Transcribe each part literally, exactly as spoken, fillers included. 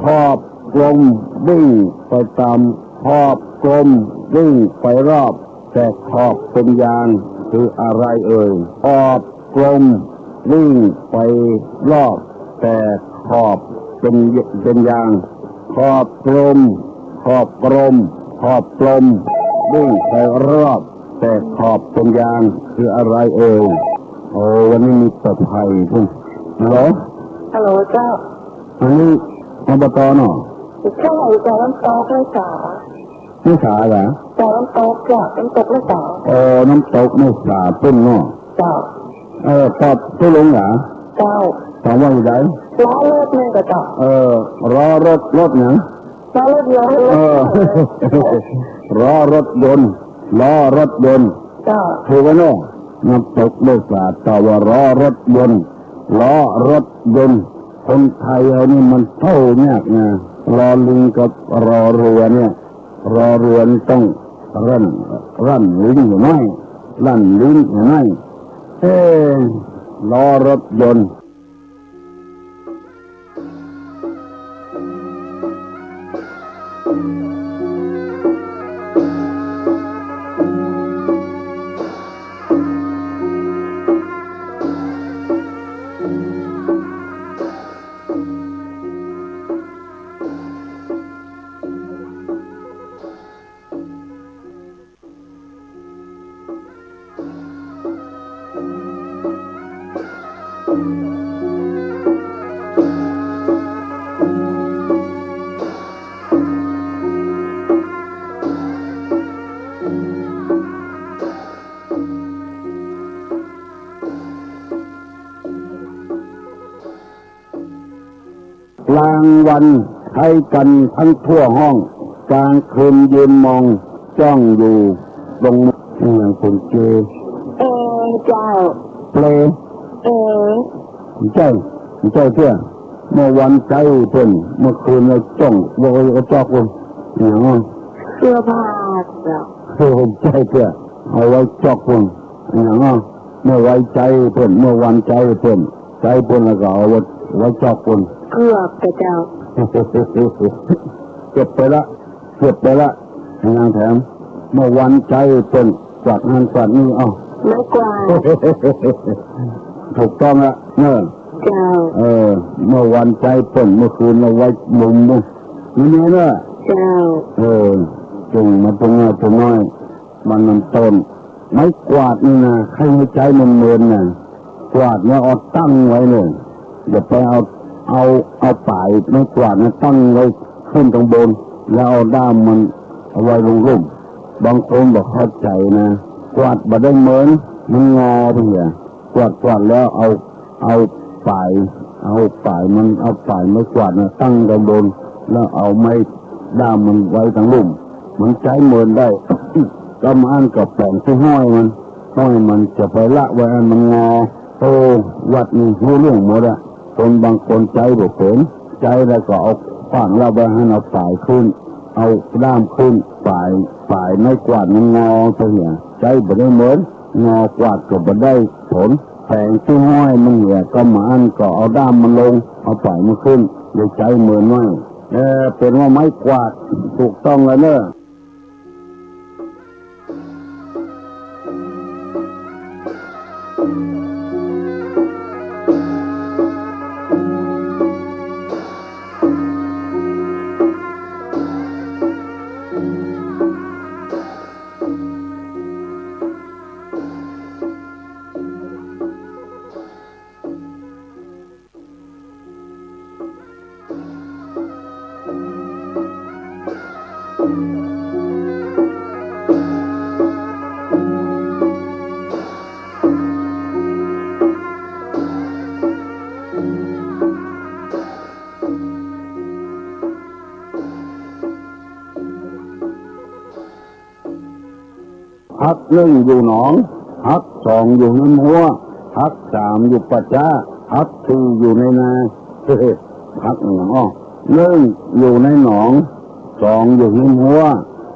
ขอบกลมวิ่งไปตาม ขอบกลมวิ่งไปรอบ แต่ขอบเป็นยาง คืออะไรเอ่ย ขอบกลมวิ่งไปรอบ แต่ขอบเป็น เป็นยาง ขอบกลม ขอบกลม ขอบกลมวิ่งไปรอบ แต่ขอบเป็นยาง คืออะไรเอ่ย โอ้ วันนี้มีแต่ไผ่พุ้น ฮัลโหล ฮัลโหลเจ้า อันนี้ อบต เนาะ ใจ้ จากน้ำตกแม่สา แม่สาเหรอ จากน้ำตก จากน้ำตกแม่สา อ๋อ น้ำตกแม่สาปุ้นเนาะ เจ้า เออ ตอบตกลงเหรอ เจ้า ถามว่าอยู่ไหน ล้อรถนี่ก็เจ้า เออ ล้อรถ รถหยัง ล้อรถยนต์ เออ ล้อรถยนต์ ล้อรถยนต์ เจ้า ถูกแล้วเนาะ น้ำตกแม่สา ตอบว่าล้อรถยนต์ ล้อรถยนต์ คนไทยเฮานี่มันเต้ายากนะ ลอลิงกับรอเรือเนี่ย รอเรือนี่ต้องรั้น รั้นลิ้นหัวน้อย รั้นลิ้นหัวน้อย เอ้ ล้อรถยนต์ กลางวันใช้กันทั้งทั่วห้อง กลางคืนยืนมองจ้องอยู่ ตรงอย่างคนเจ เอ เจ้า เปล เอ ใจ้ ใจ้เตื้อ เมื่อวันใจ๊เปิ้น เมื่อคืนเราจ้อง ว่าเอาจอกเปิ้น อย่างนั้น เสื้อผ้าเจ้า เออ ใจ้เตื้อ เอาไว้จอกเปิ้น อย่างนั้น เมื่อไว้ใจ๊เปิ้น เมื่อวันใจ๊เปิ้น ใจ๊เปิ้นแล้วก็เอาไว้ ไว้จอกเปิ้น เกือบเจ้า เกือบไปละ เกือบไปละ ยังแถม เมื่อวันใจ๊เปิ้น กวาดหั้นกวาดนี่ เอ้า ไม้กวาด ถูกต้องละเนอะ เจ้า เออ เมื่อวันใจ๊เปิ้น เมื่อคืนเอาไว้มุมมุม นี่เนอะ เจ้า เออ จึงมาตรงน้อยตรงน้อย มันนำต้น ไม้กวาดนี่นะ ใค่ใจ๊มันเมินนะ กวาดเนี่ยเอาตั้งไว้เลย อย่าไปเอา เอา เอาป๋ายไม้กวาดนะตั้งไว้ขึ้นข้างบน แล้วเอาด้ามมันเอาไว้ลุ่มๆ บางคนบ่เข้าใจ๋นะ กวาดบ่ได้เมิน มันงอไปเหีย กวาด กวาดแล้วเอา เอาป๋าย เอาป๋ายมัน เอาป๋ายไม้กวาดนะตั้งข้างบน แล้วเอาไม้ด้ามมันไว้ตางลุ่ม มันใจ๊เมินได้ กำอั้นก็แป๋งใส่ห้อยมัน ห้อยมันจะไปละไว้อันมันงอ โอ้ วัดนี่ฮู้เรื่องหมดอะ คนบางคนใจ๊บ่เป๋น ใจ๊แล้วก็เอาขว้างละไว้หั้น เอาป๋ายขึ้น เอาด้ามขึ้น ป๋าย ป๋ายไม้กวาดมันงอไปเหีย ใจ๊บ่ได้เมิน งอกวาดก็บ่ได้ผล แป๋งใส่ห้อยมันเหีย กำอั้นก็เอาด้ามมันลง เอาป๋ายมันขึ้น เลยใจ๊เมินไว้ เออ เป๋นว่าไม้กวาด ถูกต้องแล้วเนอะ ผักนึ่งอยู่หนอง ผักสองอยู่หื้มฮั้ว ผักสามอยู่ป่าจ๊า ผักสี่อยู่ในนา ผักหยังอ้อ นึ่งอยู่ในหนอง สองอยู่หื้มฮั้ว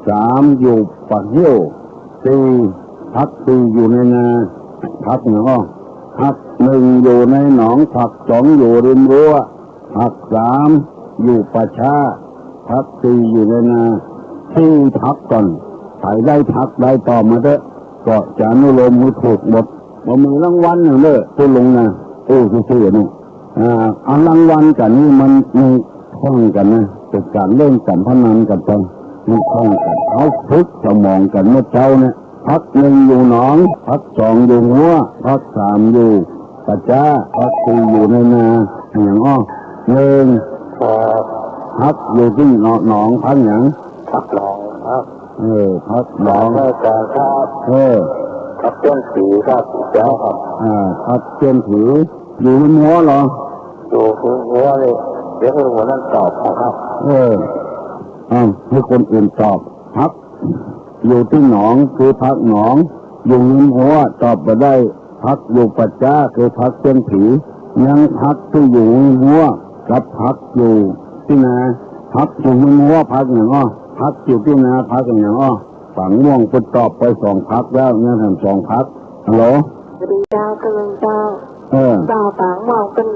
สามอยู่ปากเหี้ยว สี่ ผักสี่อยู่ในนา ผักหยังอ้อ ผักหนึ่งอยู่ในหนอง ผักสองอยู่ริมรั้ว ผักสามอยู่ป่าช้า ผักสี่อยู่ในนา สี่ผักก่อน ใผได้ผักได้ตอบมาเต๊อะ ก็จะอนุโลมหื้อถูกหมด บ่มีรางวัลหยังเต๊อะ ผู้ลงนา อู้ซื่อๆ นี่ อ่า อันรางวัลกั๋นนี่มัน มันท่องกั๋นนะ เป๋นก๋านเล่นก๋านพนันกั๋นไป มันท่องกั๋น เฮาฝึกสมองกั๋นเมื่อเจ๊าเนี่ย ผักหนึ่งอยู่หนอง ผักสองอยู่ฮั้ว ผักสามอยู่ป่าจ๊า ผักสี่อยู่ในนา อะหยังอ้อ หนึ่ง ครับ ผักอยู่ตี้หนอง ผักหยัง ผักหนองครับ เออ ผักหนอง ผักแม่แตงครับ เออ ผักเสี้ยนผีครับ เจ้าครับ อ่า ผักเสี้ยนผี อยู่ริมฮั้วเหรอ อยู่ริมฮั้วนี่ เดี๋ยวหื้อหัวนั้นตอบนะครับ เออ อ้าว หื้อคนอื่นตอบ ผักอยู่ตี้หนอง คือผักหนอง อยู่ริมฮั้ว ตอบบ่ได้ ผักอยู่ป่าจ๊า คือผักเสี้ยนผี ยังผักตี้อยู่ริมฮั้ว กับผักอยู่ตี้นา ผักอยู่ริมฮั้ว ผักหยังอ้อ ผักอยู่ตี้นา ผักหยังอ้อ ป๋างม่วงเปิ้นตอบไปสองผักแล้ว ยังแถมสองผัก ฮัลโหล สวัสดีเจ้า ตะลึงเจ้า เออ บ่าวป๋างม่วงเปิ้น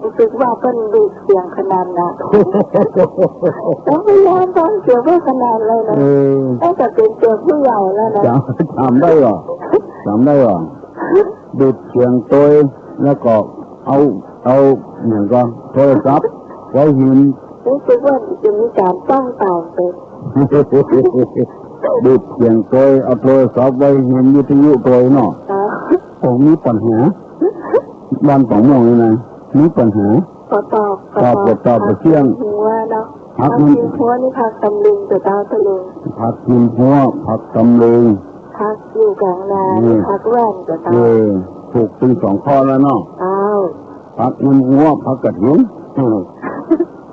รู้สึกว่าเปิ้นบีบเสียงขนาดนั้น ต้องพยายามฟังเสียงเปิ้นขนาดเลยนะ เออ น่าจะเป๋นเสียงผู้ใหญ่แล้วนะ จ๋ำ จ๋ำได้เหรอ จ๋ำได้เหรอ บีบเสียงตวย แล้วก็เอา เอา หยังก่อ โทรศัพท์ไว้หื้อ รู้สึกว่าจะมีก๋านตั้งตามไป บีบเสียงตวย เอาโทรศัพท์ไว้หื้อวิทยุตวยเนาะ ครับ โอ้ มีปัญหา บ้านป๋างม่วงนี่นะ มีปัญหา ขอตอบ ตอบ ขอตอบ ขอตอบ ผัก บ่เสี้ยง ผักฮิมฮั้วเนาะ ผัก ผัก มัน ฮิมฮั้วนี่ผักตำลึงเจ้า ตะลึง ผักฮิมฮั้ว ผักตำลึง ผักอยู่ก๋างนา อืม ผักแว่นเจ้า เออ ถูกตึงสองข้อแล้วเนาะ อ้าว ผักฮิมฮั้ว ผักกระถิน อืม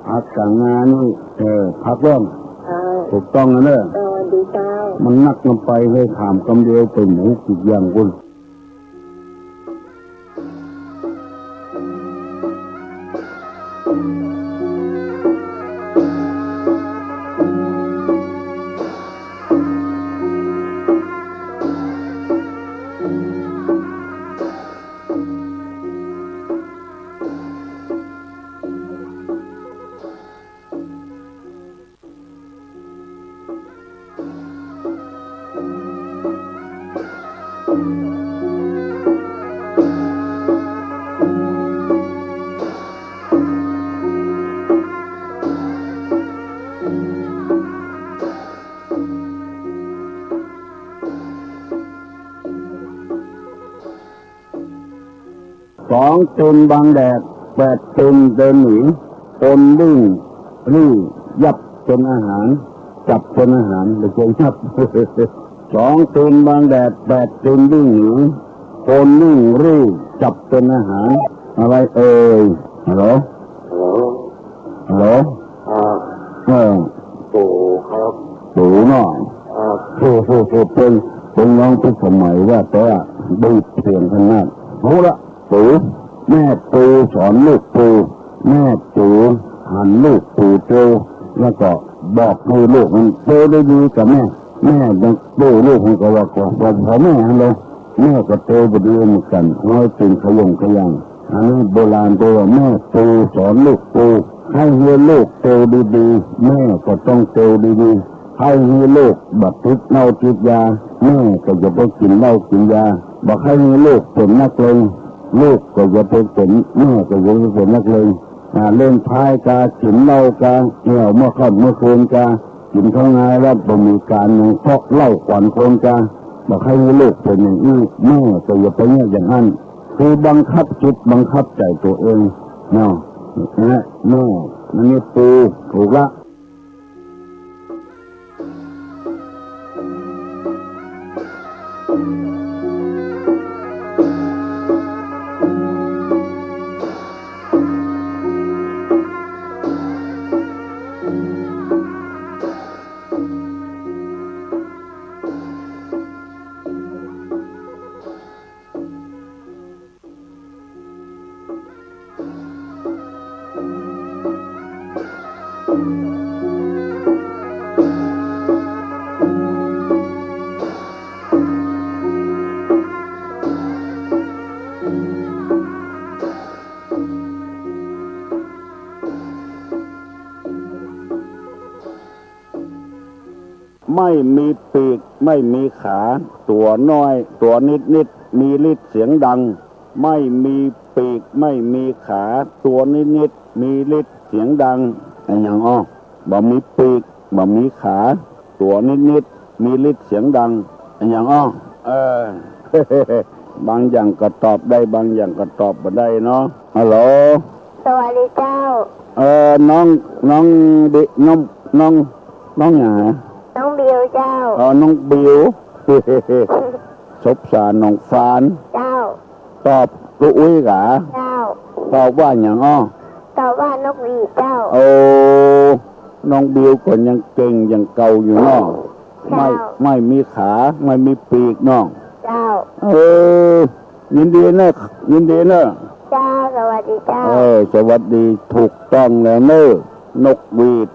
ผักก๋างนานี่ เออ ผักแว่น อ้าว ถูกต้องแล้วเนาะ เออ ดีเจ้า มันนักนำไป หื้อถามกำเดียวเป๋นหมูกิดอย่างปุ้นสองตีนบังแดด แปดตีนเดินหนี คนวิ่งลู่ยับเป๋นอาหาร จับเป๋นอาหาร บ่ใจ้ยับ สองตีนบังแดด แปดตีนวิ่งหนี คนวิ่งลู่จับเป๋นอาหาร อะไรเอ่ย ฮัลโหล ฮัลโหล ฮัลโหล ครับ เออ ปู่ครับ ปู่เนาะ ครับ โอ้โห เป๋น เป๋นน้องพิสมัยว่าแต่ว่าได้เสียงขนาด เอาละ ปู่ แม่ปู่สอนลูกปู่ แม่ปู่หันลูกปู่เตียว แล้วก็บอกหื้อลูกมันเตียวดีๆ กับแม่ แม่ยังดูลูกมันก็ว่าก็ ก็พอแม่หันเลย แม่ก็เตียวบ่ดีเหมือนกั๋น เอาไอ้ติ่งขย่งขย่าง อันนี้โบราณเปิ้นว่าแม่ปู่สอนลูกปู่ ใค่หื้อลูกเตียวดีๆ แม่ก็ต้องเตียวดีๆ ใค่หื้อลูกบ่ติดเหล้าติดยา แม่ก็อย่าไปกิ๋นเหล้ากิ๋นยา บ่ใค่หื้อลูกเป๋นนักเลง ลูกก็อย่าไปเป๋น แม่ก็อย่าไปเป๋นนักเลง อ่า เล่นไพ่กา กิ๋นเหล้ากา แอ่วเมื่อค่ำเมื่อคืนกา กิ๋นข้าวงายแล้วบ่มีก๋านหยัง เพราะเหล้าขวัญคนกา บ่ใค่หื้อลูกเป๋นอย่างอี้ แม่ก็อย่าไปเยียะอย่างอั้น คือบังคับจิตบังคับใจ๋ตั๋วเองเนาะ นะ แม่ อันนี้ปู่ ถูกละ ไม่มีปีก ไม่มีขา ตั๋วน้อย ตั๋วนิดๆ มีฤทธิ์เสียงดัง ไม่มีปีก ไม่มีขา ตั๋วนิดๆ มีฤทธิ์เสียงดัง อะหยังอ้อ บ่มีปีก บ่มีขา ตั๋วนิดๆ มีฤทธิ์เสียงดัง อะหยังอ้อ เออ บางอย่างก็ตอบได้ บางอย่างก็ตอบบ่ได้เนาะ ฮัลโหล สวัสดีเจ้า เออ น้อง น้องบิ น้อง น้อง น้องหยังฮะ น้องบิวเจ้า อ๋อ น้องบิว สบสารหนองฟาน เจ้า ตอบลูกอุ๊ยกา เจ้า ตอบว่าหยังอ้อ ตอบว่านกหวีดเจ้า โอ้ น้องบิวก็ยังเก่งอย่างเก่าอยู่เนาะ เจ้า ไม่ ไม่มีขา ไม่มีปีกเนาะ เจ้า เออ ยินดีเนอะ ยินดีเนอะ เจ้า สวัสดีเจ้า เออ สวัสดี ถูกต้องแล้วเนอะ นกหวีด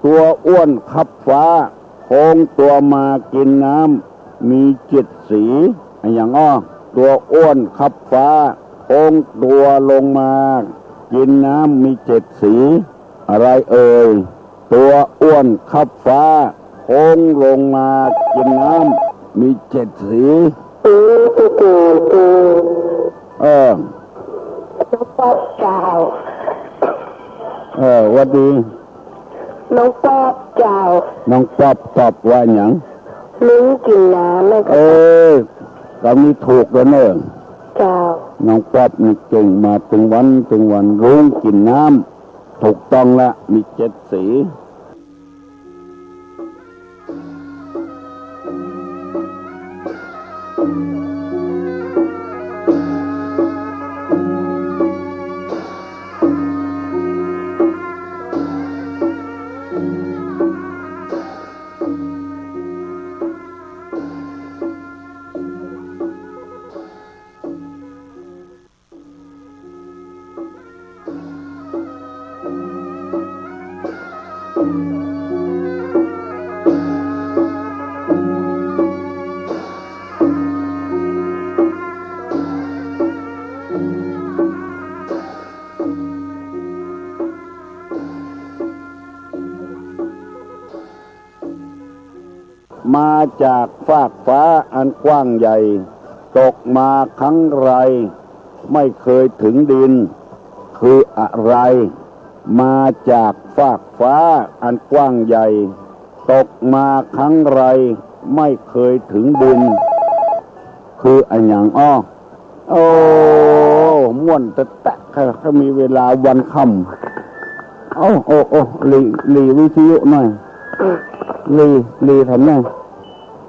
ตั๋วอ้วนคับฟ้า โค้งตั๋วมากิ๋นน้ำ มีเจ็ดสี อะหยังอ้อ ตั๋วอ้วนคับฟ้า โค้งตั๋วลงมากิ๋นน้ำ มีเจ็ดสี อะไรเอ่ย ตั๋วอ้วนคับฟ้า โค้งลงมากิ๋นน้ำ มีเจ็ดสี สีสีเขียว เออ น้องป๊อปเจ้า เออ หวัดดี น้องป๊อปเจ้า น้องป๊อปตอบว่าหยัง ลุงกิ๋นน้ำไม่ก็ เออ กำนี้ถูกแล้วเนอะ เจ้า น้องป๊อปนี่เก่งมาตึงวันตึงวัน ลุงกิ๋นน้ำ ถูกต้องละ มีเจ็ดสี มาจากฟากฟ้าอันกว้างใหญ่ ตกมาครั้งไรไม่เคยถึงดิน คืออะไร มาจากฟากฟ้าอันกว้างใหญ่ ตกมาครั้งไรไม่เคยถึงดิน คืออะหยังอ้อ โอ้ ม่วนแต๊ๆ ค่ะ ถ้ามีเวลาวันค่ำ โอ้ โอ้ โอ้ หลี หลีวิทยุหน่อย หลี หลีทำไง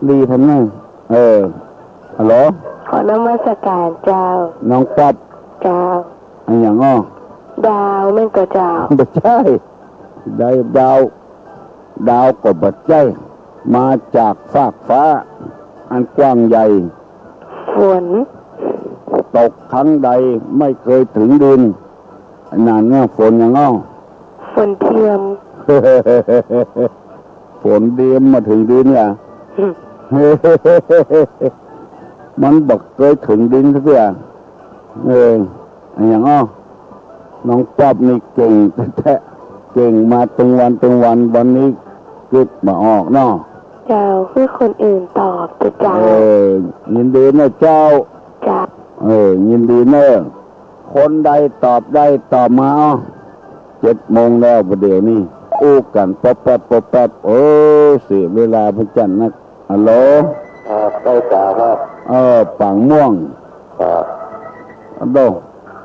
หลีทำไง เออ ฮัลโหล ขอนมัสการเจ้า น้องป๊อป เจ้า อะหยังอ้อ ดาวแม่นก่อเจ้า บ่ใจ้ ได้ดาว ดาวก็บ่ใจ้ มาจากฟากฟ้าอันกว้างใหญ่ ฝน ตกครั้งใดไม่เคยถึงดิน นั่นน่ะ ฝนหยังอ้อ ฝนเทียม ฝนเทียมมาถึงดินล่ะ มันบ่เคยถึงดินสักเทื่อ เออ อะหยังอ้อ น้องป๊อปนี่เก่งแต๊ๆ เก่งมาตึงวันตึงวัน วันนี้กึ๊ดบ่ออกเนาะ เจ้า คือคนอื่นตอบเต๊อะเจ้า เออ ยินดีนะเจ้า เจ้า เออ ยินดีเนอะ คนใดตอบได้ตอบมาอ้อ เจ็ดโมงแล้วบ่าเดี่ยวนี้ อู้กั๋นป๊อปแป๊บป๊อปแป๊บ เออ เสียเวลาพระจันทร์นัก ฮัลโหล เอ่อ ใจ้าครับ เออ ปางม่วง ครับ อันโด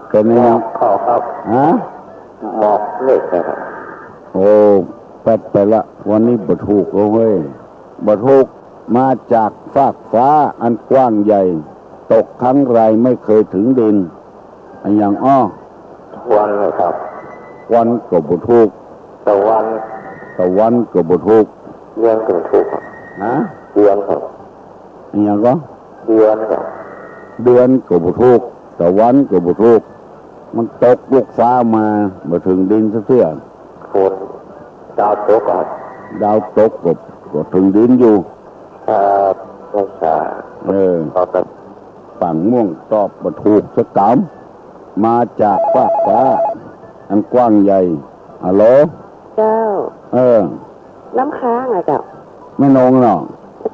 เป็นไง หมอกเข้าครับ ฮะ หมอกเมฆนะครับ โอ้ ป๊ดไปละ วันนี้บ่ถูกแล้วเฮ้ย บ่ถูก มาจากฟากฟ้าอันกว้างใหญ่ ตกครั้งไรไม่เคยถึงดิน อะหยังอ้อ วันนะครับ วันก็บ่ถูก ตะวัน ตะวันก็บ่ถูก เดือนก็บ่ถูกครับ ฮะ เดือนครับ อะหยังก็ เดือนครับ เดือนก็บ่ถูก ตะวันก็บ่ถูก มันตกลูกฟ้ามา บ่ถึงดินสักเทื่อ ฝน ดาวตกครับ ดาวตกก็ ก็ถึงดินอยู่ ครับ ภาษา เออ ครับ ป๋างม่วงตอบบ่ถูกสักกำ มาจากฟากฟ้าอันกว้างใหญ่ ฮัลโหล เจ้า เออ น้ำค้างอะเจ้า แม่นงเนาะ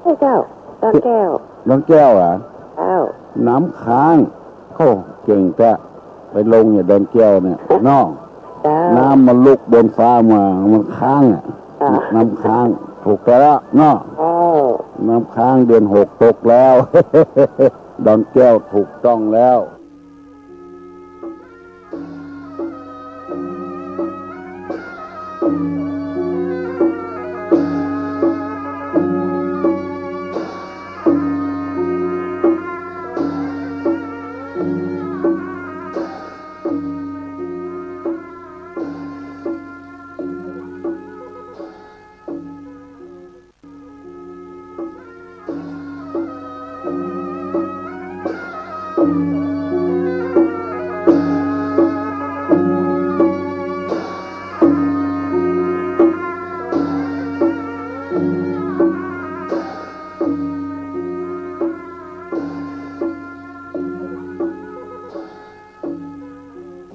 ใช่เจ้า ดอนแก้ว ดอนแก้วอะ เจ้า น้ำค้าง โอ้ เก่งแต๊ ไปลงอยู่ดอนแก้วเนี่ย เนาะ เจ้า น้ำมันลุกบนฟ้ามา มันค้างอะ อ่า น้ำค้าง ถูกแล้วเนาะ เจ้า น้ำค้างเดือนหกตกแล้ว ดอนแก้วถูกต้องแล้ว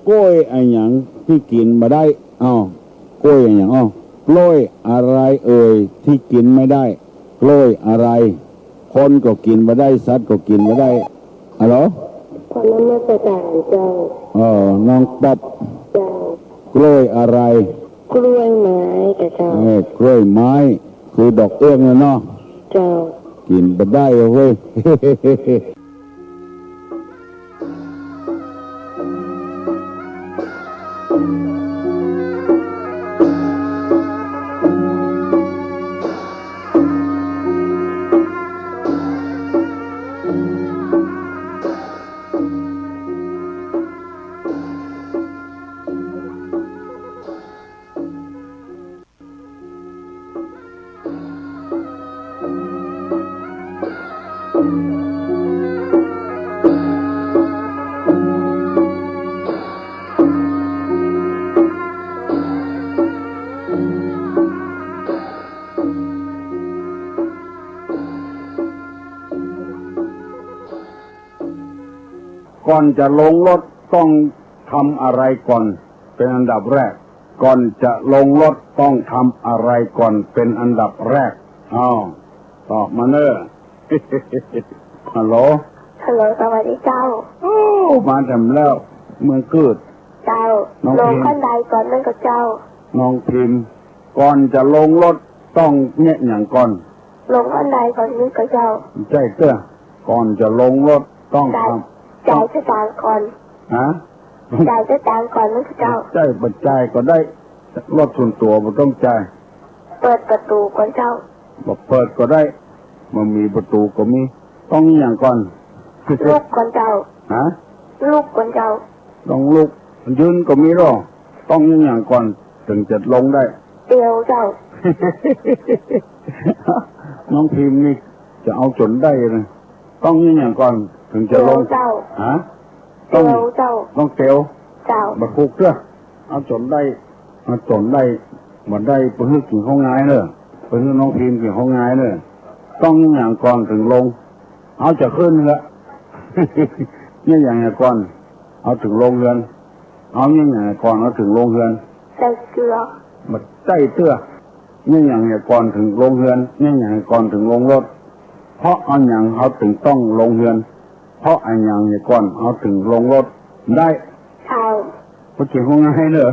กล้วยอะหยังตี้กิ๋นบ่ได้ อ้าว กล้วยอะหยัง อ้าว กล้วยอะไรเอ่ยตี้กิ๋นไม่ได้ กล้วยอะไร คนก็กิ๋นบ่ได้ สัตว์ก็กิ๋นบ่ได้ ฮัลโหล ขอนมัสการเจ้า เออ น้องป๊อป เจ้า กล้วยอะไร กล้วยไม้เจ้า เออ กล้วยไม้ คือดอกเอื้องนั่นเนาะ เจ้า กิ๋นบ่ได้เว้ย ก่อนจะลงรถต้องทำอะไรก่อนเป็นอันดับแรก ก่อนจะลงรถต้องทำอะไรก่อนเป็นอันดับแรก อ้าว ตอบมาเน่อ ฮัลโหล ฮัลโหล สวัสดีเจ้า โอ้ มาแถมแล้ว เมืองกืด เจ้า น้องพิมพ์ ลงขั้นใดก่อนนั่นก็เจ้า น้องพิมพ์ ก่อนจะลงรถต้องเยียะหยังก่อน ลงขั้นใดก่อนนั่นก็เจ้า ใจ้เตื้อ ก่อนจะลงรถต้อง จ่าย ทำ จ่ายสตางค์ก่อน ฮะ จ่ายสตางค์ก่อนนั่นก็เจ้า ใจ้ บ่จ่ายก็ได้ รถส่วนตั๋วบ่ต้องจ่าย เปิดประตู๋ก่อนเจ้า บ่เปิดก็ได้ บ่มีประตู๋ก็มี ต้องหยังก่อน ลุกก่อนเจ้า ฮะ ลุกก่อนเจ้า ต้องลุก ยืนก็มีลอ ต้องหยังก่อน เถิงจะลงได้ เตียวเจ้า น้องพิมพ์นี่จะเอาจ๋นได้นะ ต้องหยังก่อน เถิงจะลง เตียวเจ้า ฮะ ต้อง เตียวเจ้า ต้องเตียว เจ้า บ่ถูกเตื้อ เอาจ๋นได้ เอาจ๋นได้ บ่ได้ บ่หื้อกิ๋นข้าวงายเน่อ บ่หื้อน้องพิมพ์กิ๋นข้าวงายเน่อ ต้องหยังก่อนเถิงลง เอาจะขึ้นเฮือน เยียะหยังก่อน เอาเถิงลงเฮือน เอาเยียะหยังก่อน เอาเถิงลงเฮือน ใส่เกลือ บ่ใจ้เตื้อ เยียะหยังก่อนเถิงลงเฮือน เยียะหยังก่อนเถิงลงรถ เพราะอะหยังเฮาเถิงต้องลงเฮือน เพราะอะหยังก่อนเฮาเถิงลงรถ ได้ เจ้า บ่เกี่ยวข้องงายเน่อ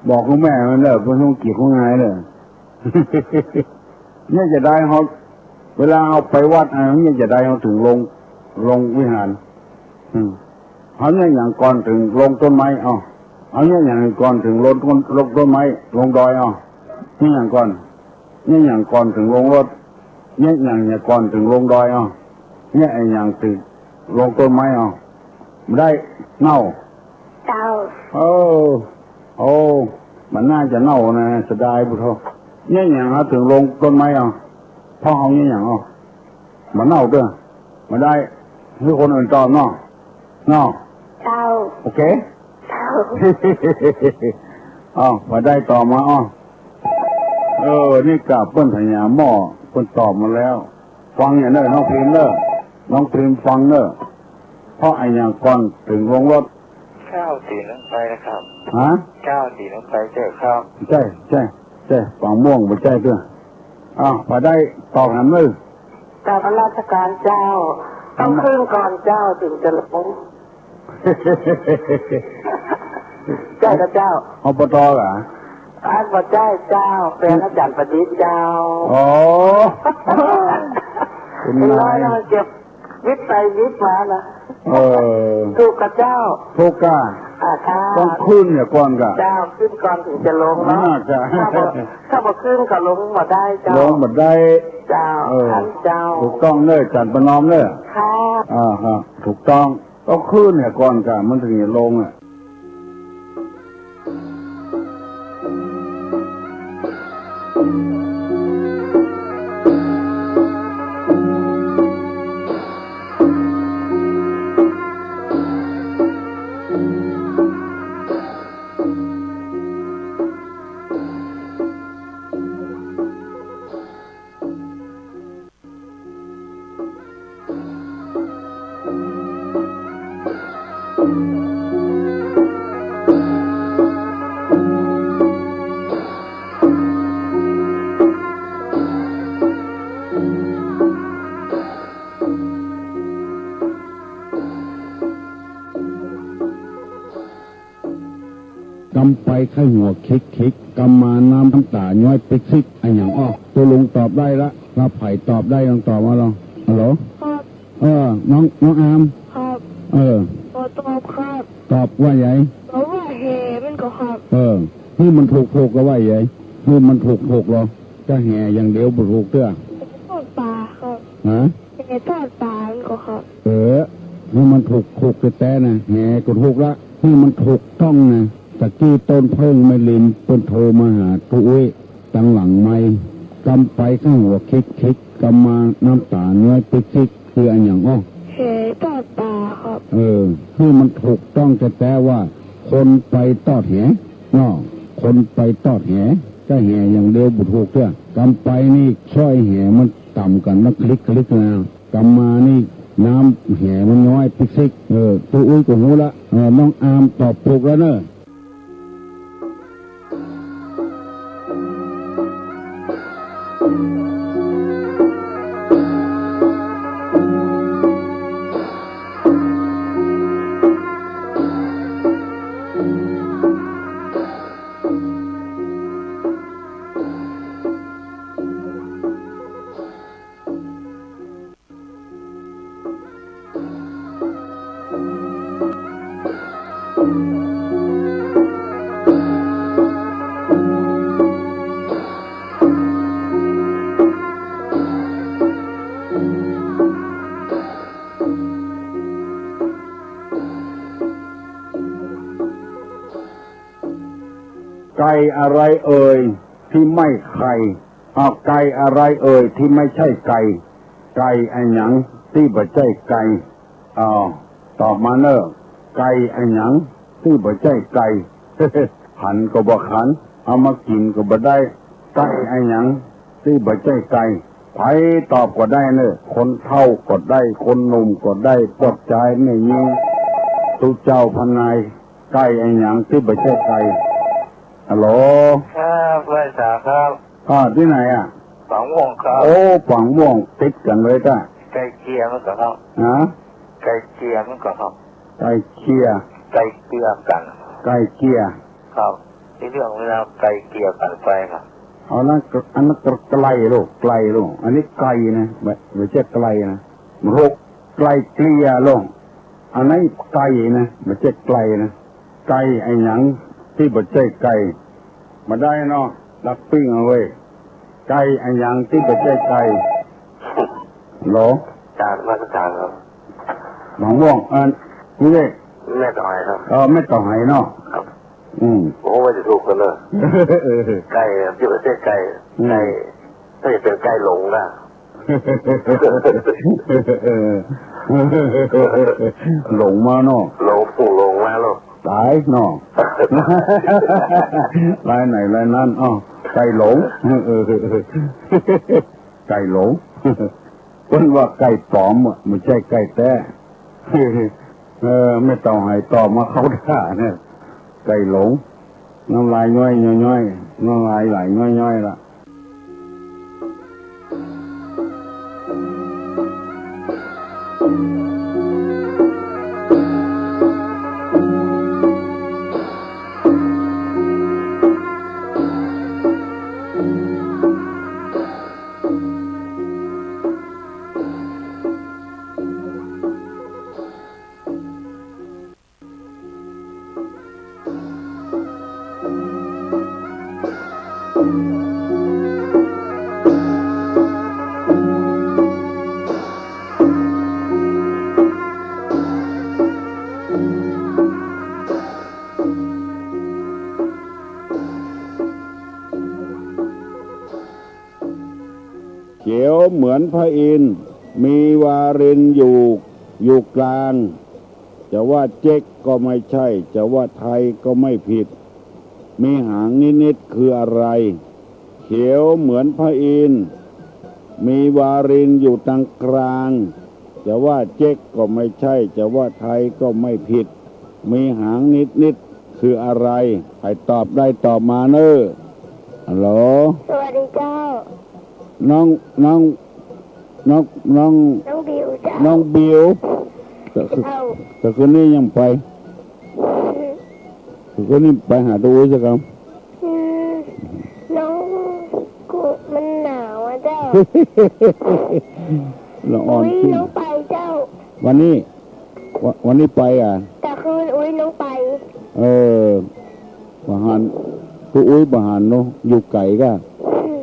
บอกกับแม่มันเน่อ บ่ต้องเกี่ยวข้องงายเน่อ เยียะจะใดเฮา เวลาเฮาไปวัดอะ เยียะจะใดเฮาเถิงลง ลงวิหาร อืม เฮาเยียะหยังก่อนเถิงลงต้นไม้ เอ้า เอาเยียะหยังก่อนเถิงลงต้น ลงต้นไม้ ลงดอย เอา เยียะหยังก่อน เยียะหยังก่อนเถิงลงรถ เยียะหยัง เยียะก่อนเถิงลงดอย เอา เยียะหยังเถิงลงต้นไม้ เอา บ่ได้ เน่า เจ้า เออ โอ้ มันน่าจะเน่านะ เสียดายปุโธ่ เยียะหยังเฮาเถิงลงต้นไม้ เอา เพราะเฮาเยียะหยัง เอา บ่เน่าเตื้อ บ่ได้ หื้อคนอื่นตอบเนาะ เนาะ เจ้า โอเค เจ้า อ้าว บ่ได้ตอบมา อ้าว เออ นี่กะเปิ้นพญาหม้อ เปิ้นตอบมาแล้ว ฟังอย่างเน้อ น้องพิมพ์เน้อ น้องพิมพ์ฟังเน้อ เพราะอะหยังก่อนเถิงลงรถ เจ้า ตี๋ลงไปนะครับ ฮะ เจ้า ตี๋ลงไปเจ้าครับ ใจ้ ใจ้ ใจ้ ปางม่วงบ่ใจ้เตื้อ อ้าว บ่ได้ตอบหันเน้อ กราบนมัสการเจ้า ต้องขึ้นก่อนเจ้าเถิงจะลง ใจ้ก่อเจ้า อบต เหรอ อันบ่ใจ้เจ้า แฟนอาจ๋ารย์ประดิษฐ์เจ้า อ๋อ คุณนาย เก็บวิดไปวิดมานะ เออ ถูกก่อเจ้า ถูกก่อ อ่า ค่ะ ต้องขึ้นเหียก่อนก่อ เจ้า ขึ้นก่อนเถิงจะลงเนาะ อ่า จ้ะ ถ้าบ่ ถ้าบ่ขึ้นก็ลงบ่ได้เจ้า ลงบ่ได้ เจ้า เออ ค่ะเจ้า ถูกต้องเน้อ อาจ๋ารย์ประนอมเน้อ ค่ะ อ่า ฮะ ถูกต้อง ต้องขึ้นเหียก่อนก่อ มันเถิงจะลงอะ กำไปใค่หัวคิกคิก กำมาน้ำต๋าย้อยปิ๊กซิก อะหยังอ้อ ตุ๊ลุงตอบได้ละ ถ้าใผตอบได้ลองตอบมาลอง ฮัลโหล ครับ เออ น้อง น้องอาม ครับ เออ ขอตอบครับ ตอบว่าใหญ่ ตอบว่าแหมันก่อครับ เออ หื้อมันถูกถูกก็ว่าใหญ่ หื้อมันถูกถูกลอ จะแหอย่างเดียวบ่ถูกเตื้อ ทอดป๋าครับ ฮะ แหทอดป๋ามันก่อครับ เออ หื้อมันถูกถูกแต๊ๆ นะ แหก็ถูกละ หื้อมันถูกต้องนะ ตะกี้ต้นเพิ่งแม่ริมเปิ้นโทรมาหาตุ๊อุ๊ย ตังหลังไมค์ กำไปใค่หัวคิกคิก กำมาน้ำต๋าย้อยปิ๊กซิก คืออะหยังอ้อ แหทอดป๋าครับ เออ หื้อมันถูกต้องแต๊ๆ ว่า คนไปตอดแห เนาะ คนไปตอดแห จะแหอย่างเดียวบ่ถูกเตื้อ กำไปนี่สร้อยแหมันต่ำกั๋นนะ คลิกคลิกนะ กำมานี่น้ำแหมันย้อยปิ๊กซิก เออ ตุ๊อุ๊ยก็ฮู้ละ เออ น้องอามตอบถูกแล้วเน้อ ไก่อะไรเอ่ย ตี้ไม่ไข่ อ้าว ไก่อะไรเอ่ย ตี้ไม่ใจ้ไก่ ไก่อะหยังตี้บ่ใจ้ไก่ อ้าว ตอบมาเน้อ ไก่อะหยังตี้บ่ใจ้ไก่ ขันก็บ่ขัน เอามากิ๋นก็บ่ได้ ไก่อะหยังตี้บ่ใจ้ไก่ ใผตอบก็ได้เน้อ คนเฒ่าก็ได้ คนหนุ่มก็ได้ ป้อจายแม่ญิง ตุ๊เจ้าพะนาย ไก่อะหยังตี้บ่ใจ้ไก่ ฮัลโหล ครับ ไหว้สาครับ อ่า ตี้ไหนอะ ปางม่วงครับ โอ้ ปางม่วง ติดกั๋นเลยก้า ใก้เคียงกั๋นครับ ฮะ ใก้เคียงกั๋นครับ ใก้เคียง ใก้เคียงกั๋น ใก้เคียง ครับ ตี้เรื่องเวลาใก้เคียงกั๋นไปครับ เอา อันนั้นก็ อันนั้นก็ไกลลูก ไกลลูก อันนี้ไก่นะ บ่ บ่ใจ้ไกลนะ มันหก ไกลเกลี่ยลูก อันนั้นไก่นะ บ่ใจ้ไกลนะ ไก่อะหยังตี้บ่ใจ้ไก่ บ่ได้เนาะ ลักปิ้งเอาเว้ย ไก่อะหยังตี้บ่ใจ้ไก่ โหล กราบนมัสการครับ หนองม่วง เอ่อ นี่เลย แม่ต๋องไหครับ เออ แม่ต๋องไหเนาะ ครับ อืม โอ้ ว่าจะถูกกั๋นเนอะ ไก่อะ ตี้บ่ใจ้ไก่ อืม ไก่ ถ้าจะเป๋นไก่หลงนะ หลงมาเนาะ หลง หลงมาแล้ว ต๋ายเนาะ ลายไหนลายนั้น อ้อ ไก่หลง เออ ไก่หลง เปิ้นว่าไก่ป๋อมอะ บ่ใจ้ไก่แต๊ เออ แม่ต๋องไหตอบมาเข้าท่าเนี่ย ไก่หลง น้ำลายย้อยๆ น้ำลายไหลย้อยๆ ละ เขียวเหมือนพระอินทร์ มีวารินอยู่ อยู่กลาง จะว่าเจ๊กก็ไม่ใช่ จะว่าไทยก็ไม่ผิด มีหางนิดๆ คืออะไร เขียวเหมือนพระอินทร์ มีวารินอยู่ตรงกลาง จะว่าเจ๊กก็ไม่ใช่ จะว่าไทยก็ไม่ผิด มีหางนิดๆ คืออะไร ใผตอบได้ตอบมาเน่อ ฮัลโหล สวัสดีเจ้า น้อง น้อง น้อง น้อง น้องบิวเจ้า น้องบิว แต่ เจ้า แต่คืนนี้ยังไป คืนนี้ไปหาตาอุ๊ยสักกำ อืม น้องกู มันหนาวอะเจ้า ละอ่อน อุ๊ย ขึ้น น้องไปเจ้า วันนี้ วะ วันนี้ไปอ่ะ แต่คืนอุ๊ยน้องไป เออ บ่หัน ตาอุ๊ยบ่หันเนาะ อยู่ไก๋ก่ะ อืม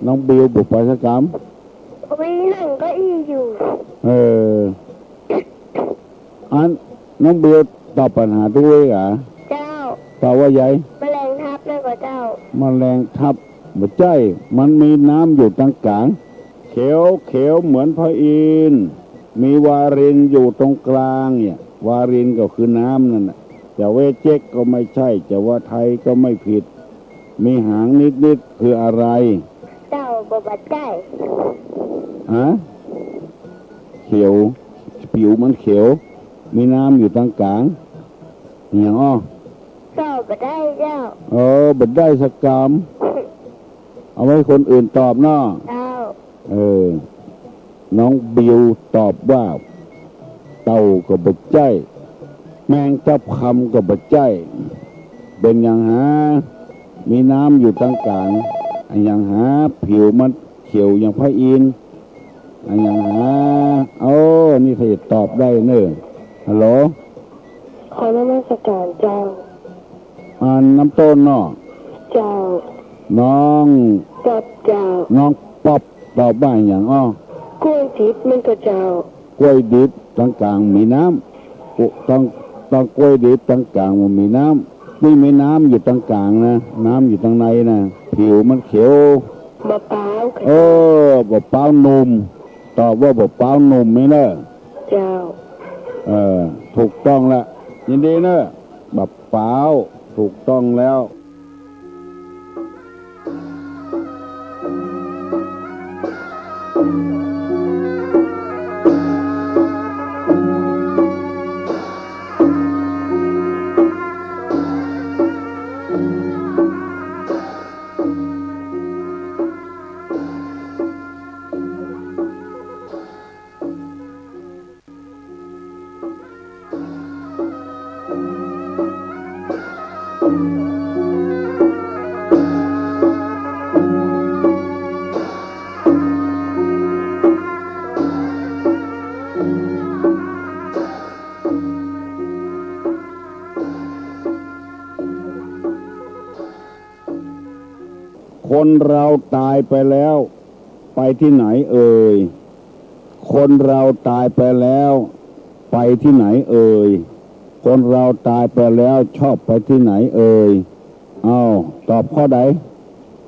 น้องบิวบ่ไปสักกำ อุ๊ยนั่งเก้าอี้อยู่ เออ อัน น้องบิวตอบปัญหาตาอุ๊ยก่ะ เจ้า ตอบว่าใย แมลงทับนั่นก่อเจ้า แมลงทับ บ่ใจ้ มันมีน้ำอยู่ตรงกลาง เขียว เขียวเหมือนพระอินทร์ มีวารินอยู่ตรงกลางเนี่ย วารินก็คือน้ำนั่นน่ะ จะเว่าเจ๊กก็ไม่ใช่ จะว่าไทยก็ไม่ผิด มีหางนิดๆ คืออะไร เจ้า บ่ บ่ใจ้ ฮะ เขียว ผิวมันเขียว มีน้ำอยู่ตรงกลาง อะหยังอ้อ เจ้า บ่ได้เจ้า เออ บ่ได้สักกำ เอาไว้คนอื่นตอบเนาะ เจ้า เออ น้องบิวตอบว่า เต่าก็บ่ใจ้ แมงทับคำก็บ่ใจ้ เป๋นหยังหา มีน้ำอยู่ตรงกลาง อะหยังหา ผิวมันเขียวอย่างพระอินทร์ อะหยังหา โอ้ นี่ใผจะตอบได้เน่อ ฮัลโหล ขอนมัสการเจ้า อ่านนำต้นเนาะ เจ้า น้อง ป๊อบเจ้า น้องป๊อบตอบว่าอะหยังอ้อ กล้วยดิบมันก่อเจ้า กล้วยดิบตรงกลางมีน้ำ ก- ตรง- ตรงกล้วยดิบตรงกลางมันมีน้ำ นี่มีน้ำอยู่ตรงกลางนะ น้ำอยู่ตรงในนะ ผิวมันเขียว บ่ป๊าวค่ะ เออ บ่ป๊าวหนุ่ม ตอบว่าบ่ป๊าวหนุ่มนี่เน่อ เจ้า เออ ถูกต้องละ ยินดีเน่อ บ่ป๊าว ถูกต้องแล้ว คนเราตายไปแล้ว ไปที่ไหนเอ่ย คนเราตายไปแล้ว ไปที่ไหนเอ่ย คนเราตายไปแล้วชอบไปที่ไหนเอ่ย อ้าว ตอบข้อใด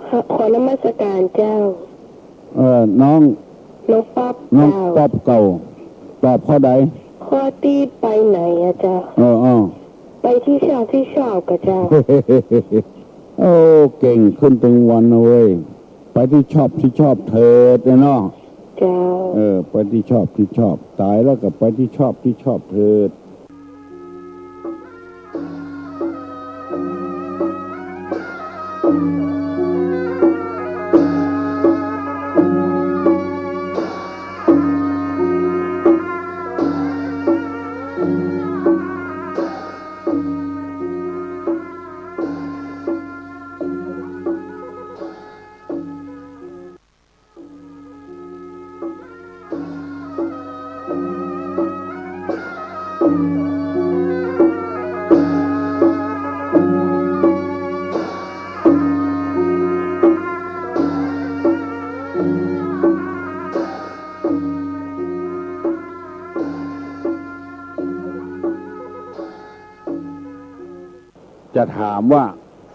ขอ ขอนมัสการเจ้า เออ น้อง น้องป๊อป น้อง เจ้า ป๊อปเก่า ตอบข้อใด ข้อตี้ไปไหนอะเจ้า เออ อ้าว ไปที่ชอบที่ชอบกะเจ้า โอ้ เก่งขึ้นตึงวันนะเว้ย ไปที่ชอบที่ชอบเถิดเนี่ยเนาะ เจ้า เออ ไปที่ชอบที่ชอบ ต๋ายแล้วก็ไปที่ชอบที่ชอบเถิด จะถามว่า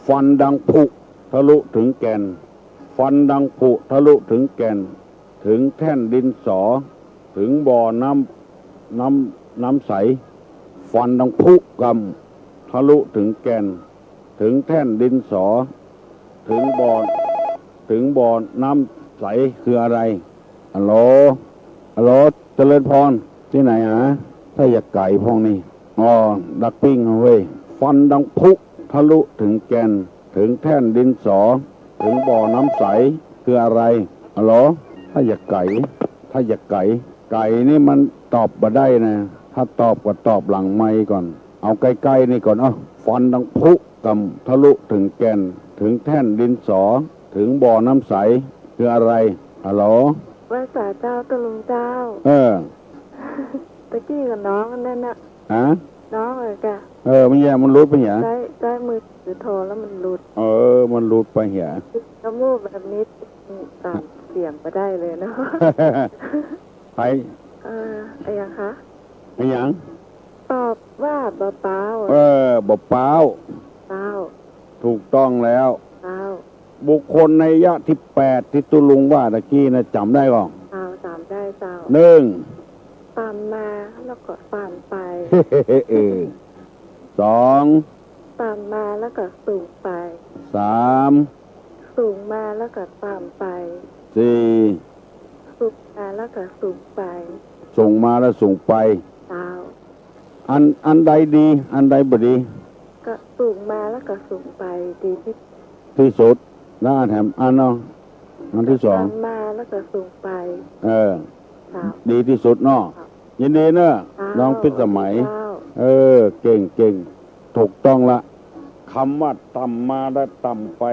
ฟันดังผุทะลุถึงแก่น ฟันดังผุทะลุถึงแก่น ถึงแท่นดินสอ ถึงบ่อน้ำ น้ำ น้ำใส ฟันดังผุกำทะลุถึงแก่น ถึงแท่นดินสอ ถึงบ่อ ถึงบ่อน้ำใสคืออะไร ฮัลโหล ฮัลโหล เจริญพร ตี้ไหนหา ถ้าอยากไก๋พ่องนี่ อ๋อ ดักปิ้งเว้ย ฟันดังผุทะลุถึงแก่น ถึงแท่นดินสอ ถึงบ่อน้ำใส คืออะไร ฮัลโหล ถ้าอยากไก๋ ถ้าอยากไก๋ ไก๋นี่มันตอบบ่ได้นะ ถ้าตอบก็ตอบหลังไมค์ก่อน เอาใก้ๆ นี่ก่อน เอ้า ฟันดังผุกำทะลุถึงแก่น ถึงแท่นดินสอ ถึงบ่อน้ำใส คืออะไร ฮัลโหล ไหว้สาเจ้า ตะลุงเจ้า เออ ตะกี้กับน้องอันนั้นน่ะ ฮะ น้องเอ๋ยกะ เออ มันแย่ มันหลุดไปเหีย ใจ๊ ใจ๊มือถือโทรแล้วมันหลุด เออ มันหลุดไปเหีย แล้วมูกแบบนี้ตัดเสียงไปได้เลยเนาะ ไผ เออ อะหยังคะ อะหยัง ตอบว่าบ่ป๊าว เออ บ่ป๊าว ป๊าว ถูกต้องแล้ว ป๊าว บุคคลนัยยะตี้แปดตี้ตุ๊ลุงว่าตะกี้นะ จ๋ำได้ก่อ เจ้า จ๋ำได้เจ้า หนึ่ง ต่ำมาแล้วก็ต่ำไป เออ สอง ต่ำมาแล้วก็สูงไป สาม สูงมาแล้วก็ต่ำไป สี่ สูงมาแล้วก็สูงไป สูงมาแล้วสูงไป เจ้า อัน อันใดดี อันใดบ่ดี ก็สูงมาแล้วก็สูงไป ดีตี้ ตี้สุด แล้วอันแถมอันเนาะ อันตี้สอง ต่ำมาแล้วก็สูงไป เออ เจ้า ดีตี้สุดเนาะ เจ้า ยินดีเน้อ เจ้า น้องพิสมัย เจ้า เออ เก่ง เก่ง ถูกต้องละ กำว่าต่ำมาและต่ำไป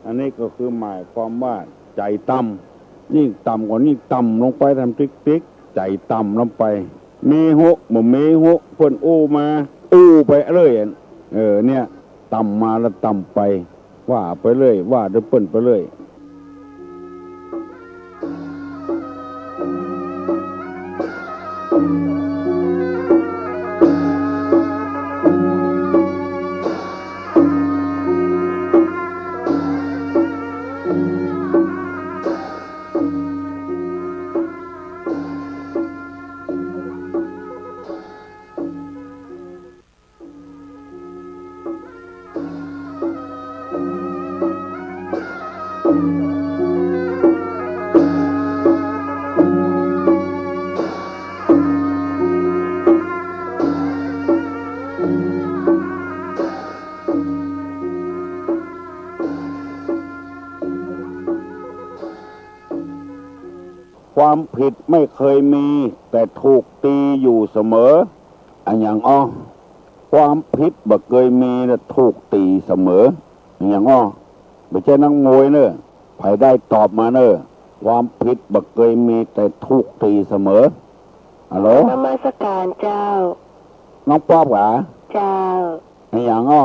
อันนี้ก็คือหมายความว่าใจ๋ต่ำ ยิ่งต่ำก็ยิ่งต่ำลงไป ทำติ๊กๆ ใจ๋ต่ำลงไป มีฮู้ บ่มีฮู้ เปิ้นอู้มา อู้ไปเรื่อย เออ เนี่ย ต่ำมาและต่ำไป ว่าไปเรื่อย ว่าตวยเปิ้นไปเรื่อย ความผิดไม่เคยมี แต่ถูกตีอยู่เสมอ อะหยังอ้อ ความผิดบ่เกยมี แต่ถูกตีเสมอ อะหยังอ้อ บ่ใจ้นักมวยเน่อ ใผได้ตอบมาเน่อ ความผิดบ่เกยมี แต่ถูกตีเสมอ ฮัลโหล นมัสการเจ้า น้องป๊อปหวา เจ้า อะหยังอ้อ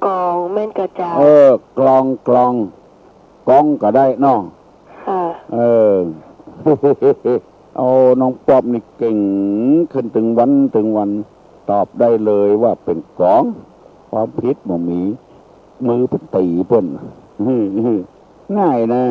กลองแม่นก่อเจ้า เออ กลอง กลอง กองก็ได้เนาะ ค่ะ เออ เอา น้องป๊อปนี่เก่งขึ้นตึงวันตึงวัน ตอบได้เลยว่าเป๋นกอง ความผิดบ่มี มือเปิ้นตี๋เปิ้น ง่ายนะ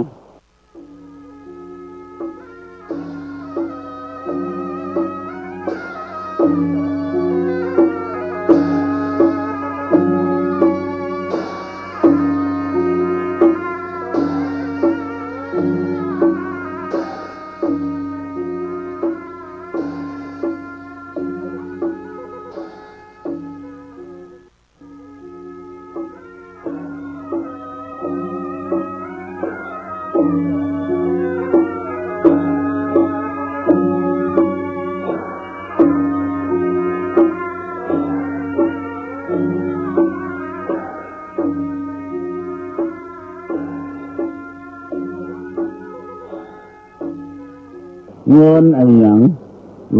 เงินอะหยัง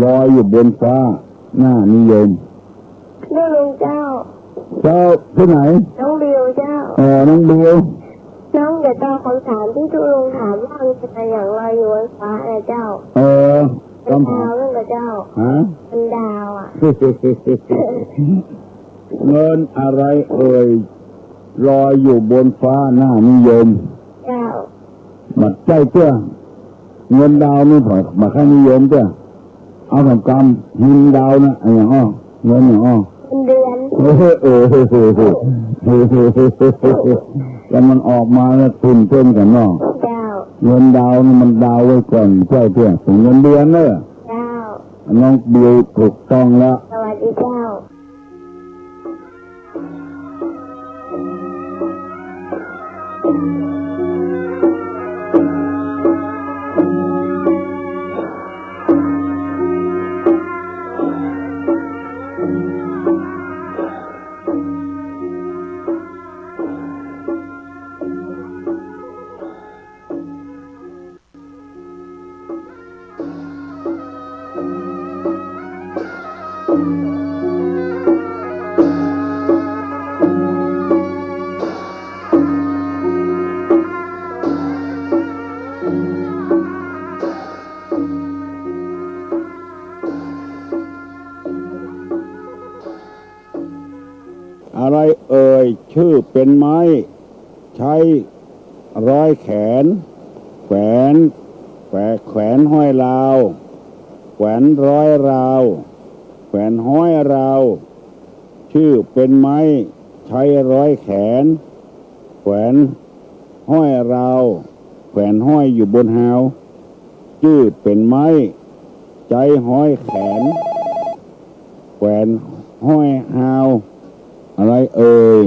ลอยอยู่บนฟ้า น่านิยม ลูกลุงเจ้า เจ้า ตี้ไหน น้องบิวเจ้า เออ น้องบิว น้องจะตอบคำถามตี้ลูกลุงถามว่าเงินอะหยังลอยอยู่บนฟ้านะเจ้า เออ เป๋นดาวนั่นนะเจ้า ฮะ เป๋นดาวอะ เงินอะไรเอ่ย ลอยอยู่บนฟ้าน่านิยม เจ้า บ่ใจ้เตื้อ เงินดาวนี่บ่ บ่ใค่นิยมเตื้อ เอาสำคัญ เงินดาวนะ อะหยังอ้อ เงินอะหยังอ้อ เงินเดือน เออ เออ แล้วมันออกมาแล้วตื่นเต้นกั๋นเนาะ เจ้า เงินดาวนี่มันดาวไว้ก่อน ใจ้เตื้อ เป๋นเงินเดือนเน้อ เจ้า น้องบิวถูกต้องแล้ว สวัสดีเจ้า อะไรเอ่ย ชื่อเป๋นไม้ ใจ๊ร้อยแขน แขวน แขวน แขวนห้อยราว แขวนร้อยราว แขวนห้อยราว จื้อเป๋นไม้ ใจ๊ร้อยแขน แขวนห้อยราว แขวนห้อยอยู่บนฮาว จื้อเป๋นไม้ ใจ๊ร้อยแขน แขวนห้อยฮาว อะไรเอ่ย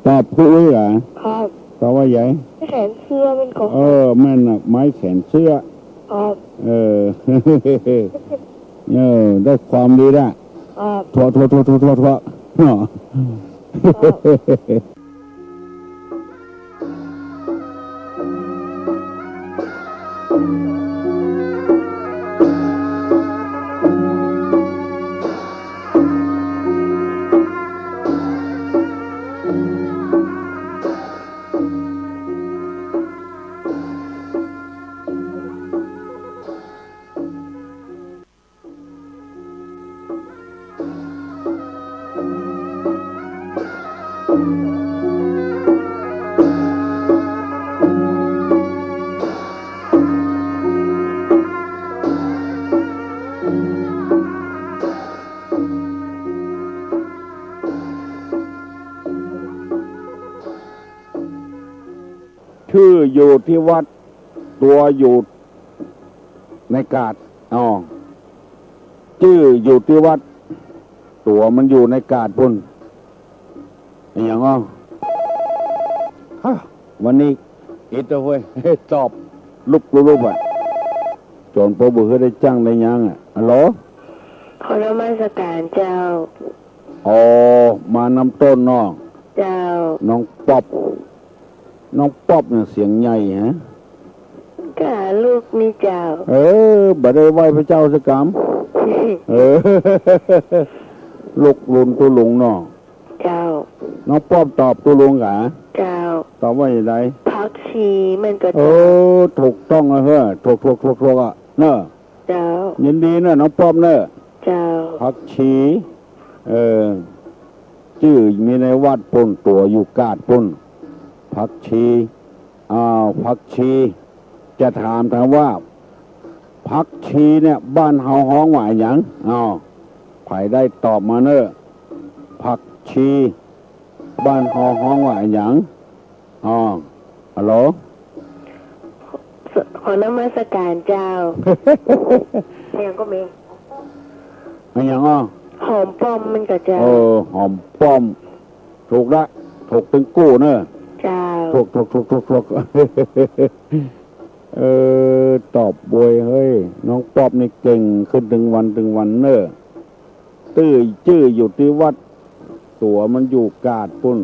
ตอบคืออี้หรอ ครับ ตอบว่าใหญ่ แขนเสื้อมันก็ เออ แม่นน่ะ ไม้แขวนเสื้อ ครับ เออ เออ ได้ความดีละ ครับ ทั่ว ทั่ว ทั่ว ทั่ว ทั่ว ทั่ว เนาะ ครับ จื้ออยู่ตี้วัด ตั๋วอยู่ในกาด อ๋อ จื้ออยู่ตี้วัด ตั๋วมันอยู่ในกาดปู้น อะหยังอ้อ ฮะ วันนี้อิดเอาเว้ย ตอบลุกลุกลุกอะ จ๋อนเปาบ่หื้อได้จ้างได้หยังอะ ฮัลโหล ขอนมัสก๋านเจ้า อ๋อ มานำต้นเนาะ เจ้า น้องป๊อป น้องป๊อปเนี่ยเสียงใหญ่ฮะ ก้าลูกนี่เจ้า เออ บ่ได้ไหว้พระเจ้าสักกำ เออ ลุกลุนตุ๊ลุงเนาะ เจ้า น้องป้อมตอบตุ๊ลุงกา เจ้า ตอบว่าจะใด ผักชีแม่นก่อ เอ เจ้า อ ถูกต้องอะเฮ้อ ถูก ถูก ถูก ถูกอะ เนาะ เจ้า ยินดีเนาะ น้องป้อมเนาะ เจ้า ผักชี เออ จื้อมีในวัดปุ้น ตั๋วอยู่กาดปุ้น ผักชี อ้าว ผักชี จะถาม ถามว่า ผักชีเนี่ย บ้านเฮาฮ้องว่าอะหยัง อ้าว ใผได้ตอบมาเนาะ ผักชี บ้านเฮาฮ้องว่าอะหยัง อ้าว ฮัลโหล ข- ขอนมัสการเจ้า อะหยังก็มี อะหยังอ้อ หอมป้อมแม่นก่อเจ้า เออ หอมป้อม ถูกละ ถูกตึงกู้เนาะ เจ้า ถูก ถูก ถูก ถูก ถูก เออ ตอบโวยเฮ้ย น้องป้อมนี่เก่งขึ้นตึงวันตึงวันเนาะ ตื้อจื้ออยู่ตี้วัด ตั๋วมันอยู่กาดปุ้น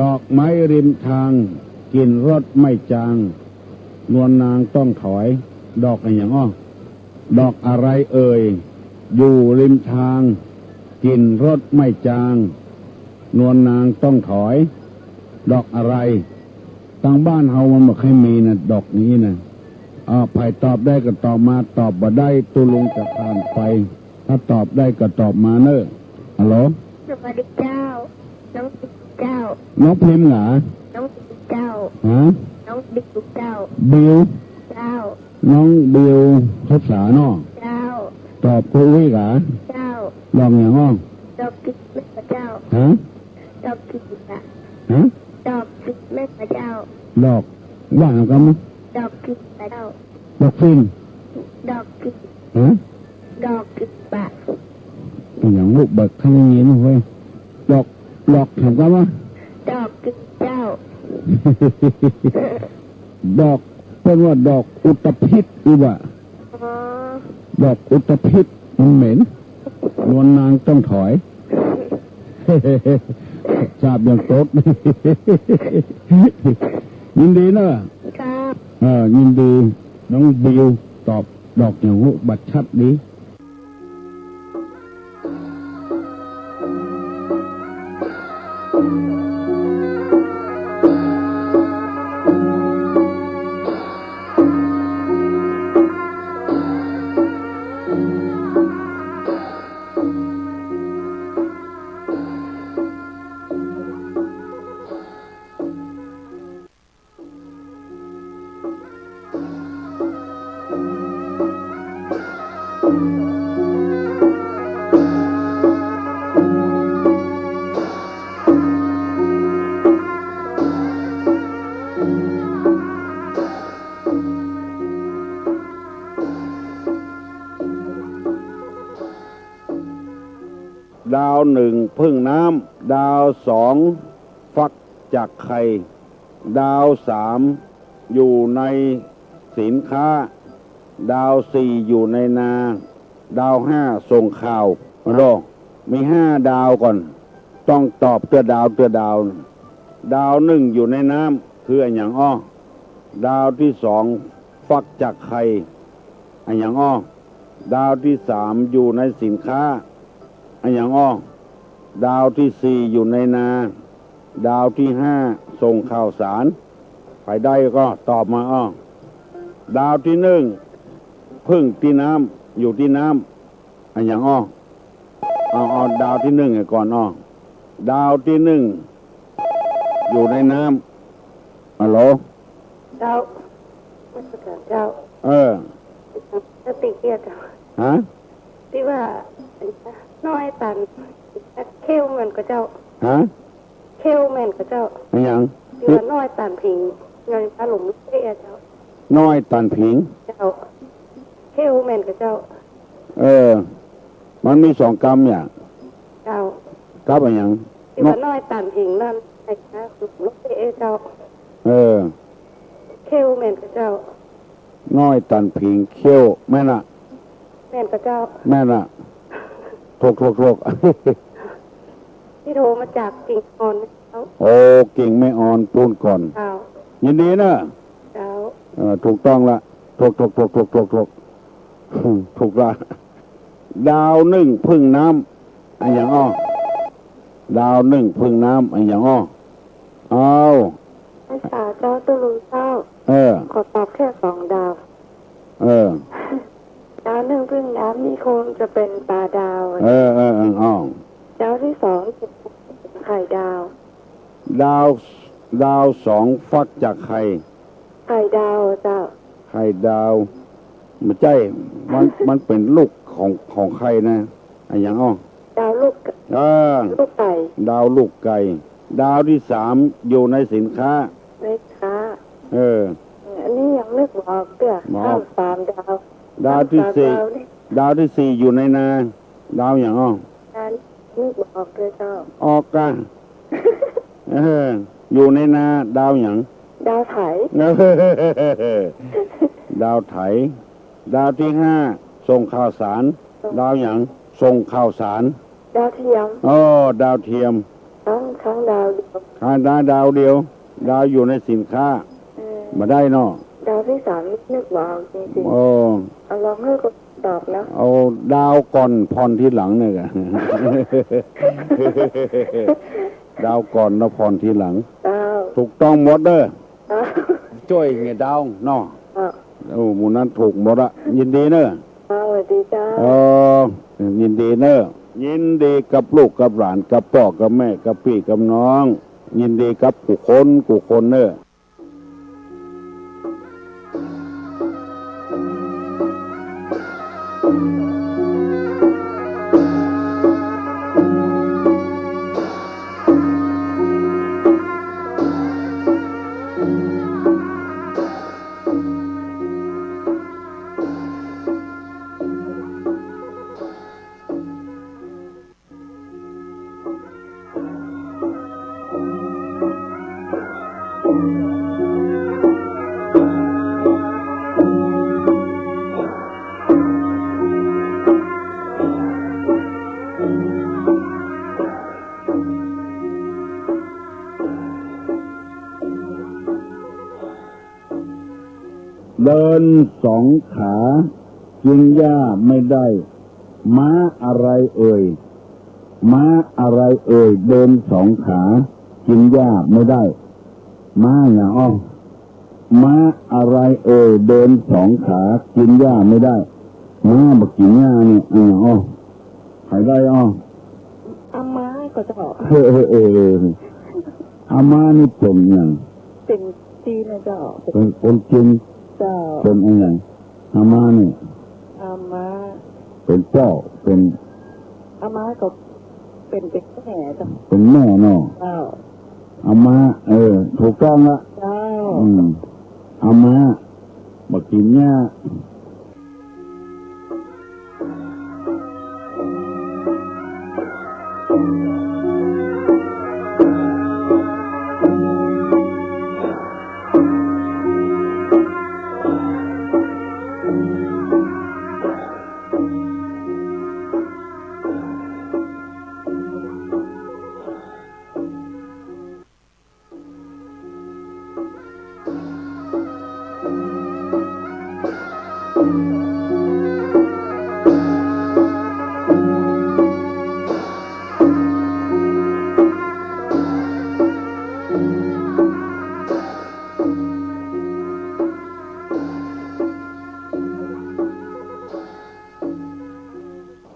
ดอกไม้ริมทาง กลิ่นรถไม่จาง นวลนางต้องถอย ดอกอะหยังอ้อ ดอกอะไรเอ่ย อยู่ริมทาง กลิ่นรถไม่จาง นวลนางต้องถอย ดอกอะไร ตางบ้านเฮามันบ่ค่อยมีนะ ดอกนี้นะ อ่า ใผตอบได้ก็ตอบมา ตอบบ่ได้ตุ๊ลุงจะผ่านไป ถ้าตอบได้ก็ตอบมาเนาะ ฮัลโหล สวัสดีเจ้า น้องบิวเจ้า น้องพิมพ์หรอ น้องบิวเจ้า ฮะ น้องบิวเจ้า บิว เจ้า น้องบิว ภาษาเนาะ เจ้า ตอบครูอุ้ยหรอ เจ้า ดอกอะหยังอ้อ ดอกกิกแม่นก่อเจ้า ฮะ ดอกกิกอะ ฮะ ดอกกิกแม่นก่อเจ้า ดอก ว่าหยังก็ ดอกกิกอะเจ้า ดอกฝิ่น ดอกกิก ฮะ ดอกกิกปะ อะหยังลูก บ่ค่อยได้ยินเฮ้ย ดอก ดอกถามก็ว่า ดอกกิกเจ้า ดอก เปิ้นว่าดอกอุตภิษหรือว่า อ๋อ ดอกอุตภิษมันเหม็น นวลนางต้องถอย ทราบอย่างตด ยินดีเนาะ ครับ เออ ยินดี น้องบิวตอบดอกอะหยังฮู้ บ่ชัดดี ดาวหนึ่งผึ้งน้ำ ดาวสองฟักจากไข่ ดาวสามอยู่ในสินค้า ดาวสี่อยู่ในนา ดาวห้าส่งข่าว ฮัลโหล มีห้าดาวก่อน ต้องตอบเตื้อดาวเตื้อดาว ดาวหนึ่งอยู่ในน้ำ คืออะหยังอ้อ ดาวตี้สองฟักจากไข่ อะหยังอ้อ ดาวตี้สามอยู่ในสินค้า อะหยังอ้อ ดาวตี้สี่อยู่ในนา ดาวตี้ห้าส่งข่าวสาร ใผได้ก็ตอบมาอ้อ ดาวตี้หนึ่งผึ้งตี้น้ำ อยู่ตี้น้ำ อะหยังอ้อ เอา เอาดาวตี้หนึ่งก่อนอ้อ ดาวตี้หนึ่งอยู่ในน้ำ ฮัลโหล เจ้า นมัสการเจ้า เออ สติเกียรติเจ้า ฮะ ตี้ว่า น้อยตัน เข้วแม่นก่อเจ้า ฮะ เข้วแม่นก่อเจ้า อะหยัง ตี้ว่าน้อยตันผิง เงินปลาหลุมเต้เจ้า น้อยตันผิง เจ้า เข้วแม่นก่อเจ้า เออ มันมีสองกำเนี่ย เจ้า กำอะหยัง ตี้ว่าน้อยตันผิงนั่น ไอ้นะหลุมเต้เจ้า เออ เข้วแม่นก่อเจ้า น้อยตันผิงเข้ว แม่นอะ แม่นก่อเจ้า แม่นอะ ถูก ถูก ถูก ตี้โทรมาจากกิ่งอ่อนเจ้า โอ้ กิ่งแม่อ่อนปู๊นก่อน เจ้า ยินดีเนอะ เจ้า เออ ถูกต้องละ ถูก ถูก ถูก ถูก ถูก ถูก ถูกละ ดาวนึ่งผึ้งน้ำ อะหยังอ้อ ดาวนึ่งผึ้งน้ำ อะหยังอ้อ เอา ภาษาเจ้าตุ๊ลุงเจ้า เออ ขอตอบแค่สองดาว เออ ดาวนึ่งผึ้งน้ำนี่คงจะเป็นปลาดาว เออ เออ เออ อ้อ ดาวตี้สอง ไข่ดาว ดาว ดาวสองฟักจากไข่ ไข่ดาวเจ้า ไข่ดาว บ่ใจ้ มัน มันเป๋นลูกของ ของไข่นะ อะหยังอ้อ ดาวลูก เออ ลูกไก่ ดาวลูกไก่ ดาวตี้สามอยู่ในสินค้า สินค้า เออ อันนี้ยังนึกบ่ออกเตื้อ บ่ออก ข้ามสามดาว ดาวตี้สี่ ข้ามสามดาวนี่ ดาวตี้สี่อยู่ในนา ดาวหยังอ้อ ดาวนึกบ่ออกเลยเจ้า ออกกะ เออ อยู่ในนา ดาวหยัง ดาวไถ ดาวไถ ดาวตี้ห้า ส่งข่าวสาร ดาวหยัง ส่งข่าวสาร ดาวเทียม อ้อ ดาวเทียม ทั้ง ทั้งดาวเดียว ทั้งดาว ดาวเดียว ดาวอยู่ในสินค้า เออ บ่ได้เนาะ ดาวตี้สามนี่นึกบ่ออกจริงๆ อ้อ เอาลองหื้อก็ตอบนะ เอาดาวก่อนผ่อนทีหลังเนี่ยกะ ดาวก่อนแล้วผ่อนทีหลัง เจ้า ถูกต้องหมดเด้อ เจ้า จ้วยเหียดาวเนาะ เจ้า โอ้ หมู่นั้นถูกหมดอะ ยินดีเนอะ สวัสดีเจ้า เออ ยินดีเนอะ ยินดีกับลูกกับหลาน กับป้อกับแม่ กับปี้กับน้อง ยินดีกับกู้คนกู้คนเนอะ เดินสองขา กินหญ้าไม่ได้ ม้าอะไรเอ่ย ม้าอะไรเอ่ย เดินสองขา กินหญ้าไม่ได้ ม้าหยังอ้อ ม้าอะไรเอ่ย เดินสองขา กินหญ้าไม่ได้ ม้าบ่กิ๋นหญ้าเนี่ย อะหยังอ้อ ใผได้อ้อ อาม่าก่อเจ้า เออ เออ เออ เออ อาม่านี่เป๋นหยัง เป๋นจีนนะเจ้า เป๋นคนจีน เจ้า เป๋นอะหยัง อาม่านี่ อาม่า เป๋นป้อ เป๋น อาม่าก็เป๋น เป๋นแม่เจ้า เป๋นแม่เนาะ เจ้า อาม่า เออ ถูกต้องละ เจ้า อืม อาม่า บ่กิ๋นหญ้า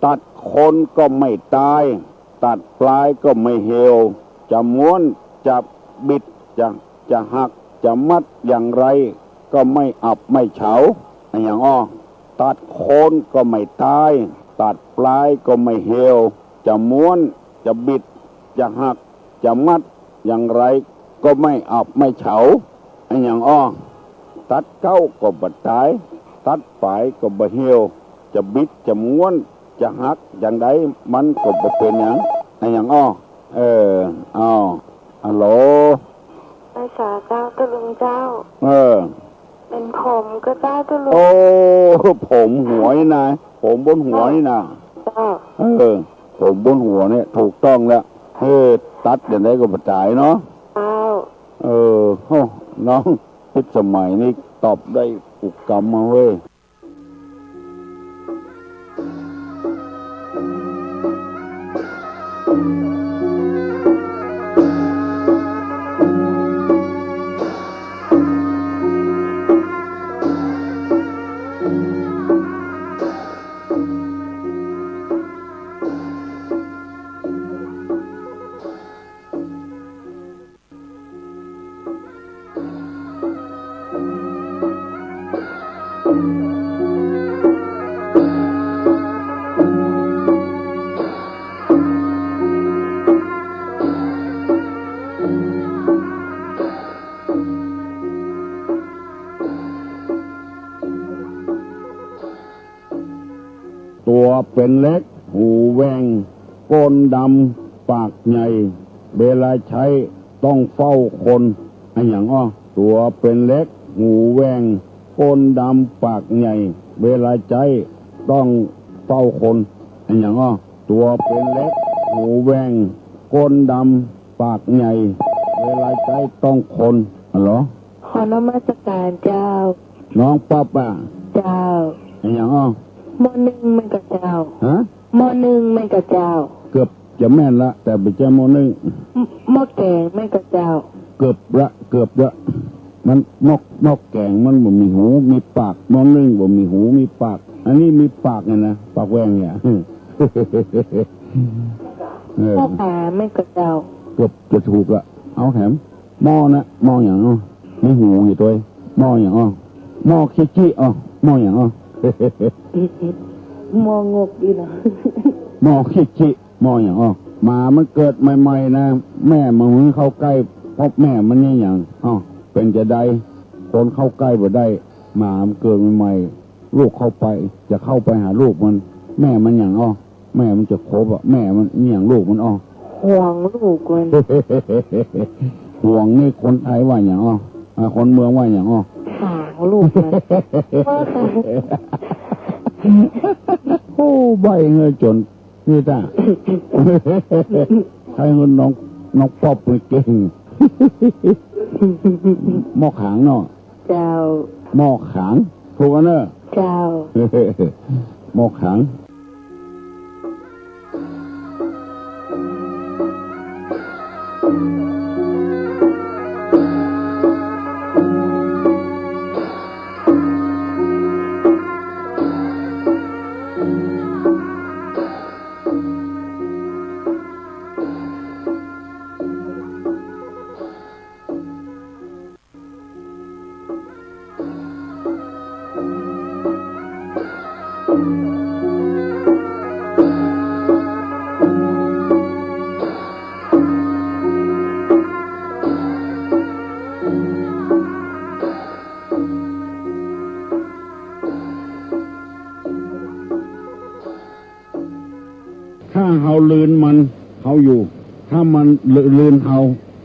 ตัดโคนก็ไม่ตาย ตัดปลายก็ไม่เหี่ยว จะม้วน จะบิด จะ จะหัก จะมัดอย่างไร ก็ไม่อับไม่เฉา อะหยังอ้อ ตัดโคนก็ไม่ตาย ตัดปลายก็ไม่เหี่ยว จะม้วน จะบิด จะหัก จะมัด อย่างไรก็ไม่อับไม่เฉา อะหยังอ้อ ตัดเก๊าก็บ่ต๋าย ตัดป๋ายก็บ่เหี่ยว จะบิด จะม้วน จะหัก อย่างใดมันก็บ่เป๋นหยัง อะหยังอ้อ เออ อ้าว ฮัลโหล ไปสาเจ้า ตุ๊ลุงเจ้า เออ เป๋นผมก็เจ้าตุ๊ลุง โอ้ ผมหัวนี่นา ผมบนหัวนี่นา เจ้า เออ ผมบนหัวเนี่ย ถูกต้องแล้ว เออ ตัดอย่างใดก็บ่ต๋ายเนาะ เจ้า เออ โอ้ น้องพิสมัยนี่ตอบได้อุกกำมาเว้ย ตั๋วเป๋นเหล็ก หูแหว่ง ก้นดำ ปากใหญ่ เวลาใจ๊ต้องเฝ้าคน อะหยังอ้อ ตั๋วเป๋นเหล็ก หูแหว่ง ก้นดำ ปากใหญ่ เวลาใจ๊ต้องเฝ้าคน อะหยังอ้อ ตั๋วเป๋นเหล็ก หูแหว่ง ก้นดำ ปากใหญ่ เวลาใจ๊ต้องคน ฮัลโหล ขอนมัสการเจ้า น้องป๊อปอะ เจ้า อะหยังอ้อ หม้อนึ่งแม่นก่อเจ้า ฮะ หม้อนึ่งแม่นก่อเจ้า เกือบจะแม่นละ แต่บ่ใจ้หม้อนึ่ง หม้อแก๋งแม่นก่อเจ้า เกือบละ เกือบละ มันหม้อ หม้อแก๋งมันบ่มีหูมีปาก หม้อนึ่งบ่มีหูมีปาก อันนี้มีปากเนี่ยนะ ปากแหว่งเนี่ย เออ หม้อก๋าแม่นก่อเจ้า เกือบจะถูกละ เอาแถม หม้อนะ หม้อหยังอ้อ มีหูอยู่ตวย หม้อหยังอ้อ หม้อขี้จิอ้อ หม้อหยังอ้อ หม้องกอีกนะ หม้อขี้จิ หม้อหยังอ้อ หมามันเกิดใหม่ๆ นะ แม่บ่หื้อเข้าใก้ เพราะแม่มันนี่หยังอ้อ เป๋นจะใด คนเข้าใก้บ่ได้ หมามันเกิดใหม่ๆ ลูกเข้าไป จะเข้าไปหาลูกมัน แม่มันหยังอ้อ แม่มันจะขบอะ แม่มันนี่หยังลูกมันอ้อ ห่วงลูกมัน ห่วงนี่คนไทยว่าหยังอ้อ อ่า คนเมืองว่าหยังอ้อ หางลูกมัน โอ้ ใบ้เงยจ๋นนี่ต้า ใครเงินน้อง น้องป๊อปมันเก่ง หม้อขางเนาะ เจ้า หม้อขาง ถูกอะเนอะ เจ้า หม้อขางถ้าเฮาลืนมัน เฮาอยู่ ถ้ามันลืนเฮา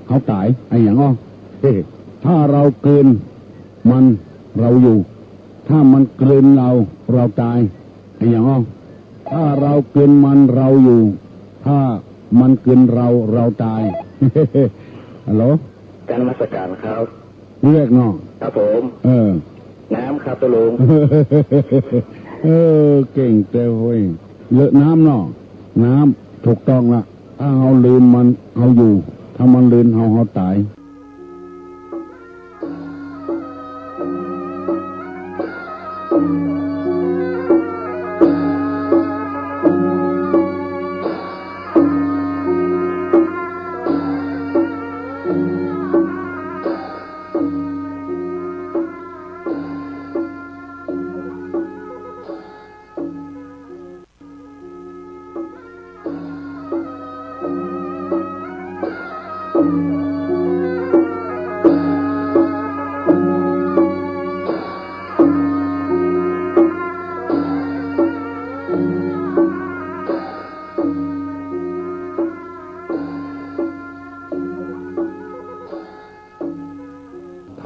เฮาต๋าย อะหยังอ้อ ถ้าเฮากลืนมัน เฮาอยู่ ถ้ามันกลืนเฮา เฮาต๋าย อะหยังอ้อ ถ้าเฮากลืนมัน เฮาอยู่ ถ้ามันกลืนเฮา เฮาต๋าย ฮัลโหล กราบนมัสการครับ วิเวกเนาะ ครับผม เออ น้ำครับตุ๊ลุง เออ เก่งแต๊เว้ย เลอะน้ำเนาะ น้ำ ถูกต้องละ ถ้าเฮาลืนมัน เฮาอยู่ ถ้ามันลืนเฮา เฮาต๋าย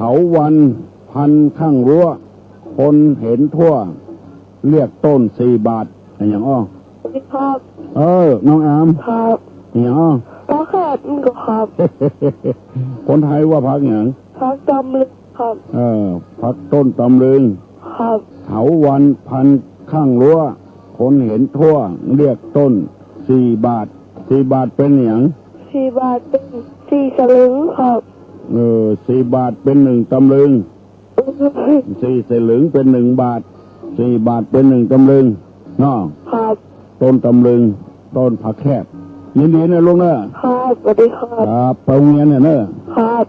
เถาวัลย์พันข้างรั้ว คนเห็นทั่ว เรียกต้นสี่บาท อะหยังอ้อ ครับ เออ น้องอาม ครับ อะหยังอ้อ ผักแคบนี่ก็ครับ คนไทยว่าผักหยัง ผักตำลึงครับ เออ ผักต้นตำลึง ครับ เถาวัลย์พันข้างรั้ว คนเห็นทั่ว เรียกต้นสี่บาท สี่บาทเป๋นหยัง สี่บาทเป๋นสี่สลึงครับ เออ สี่บาทเป๋นหนึ่งตำลึง สี่สลึงเป๋นหนึ่งบาท สี่บาทเป๋นหนึ่งตำลึง เนาะ ครับ ต้นตำลึง ต้นผักแคบ ยินดีนะลูกเนอะ ครับ สวัสดีครับ ครับ ไปโฮงเฮียนเถอะเนอะ ครับ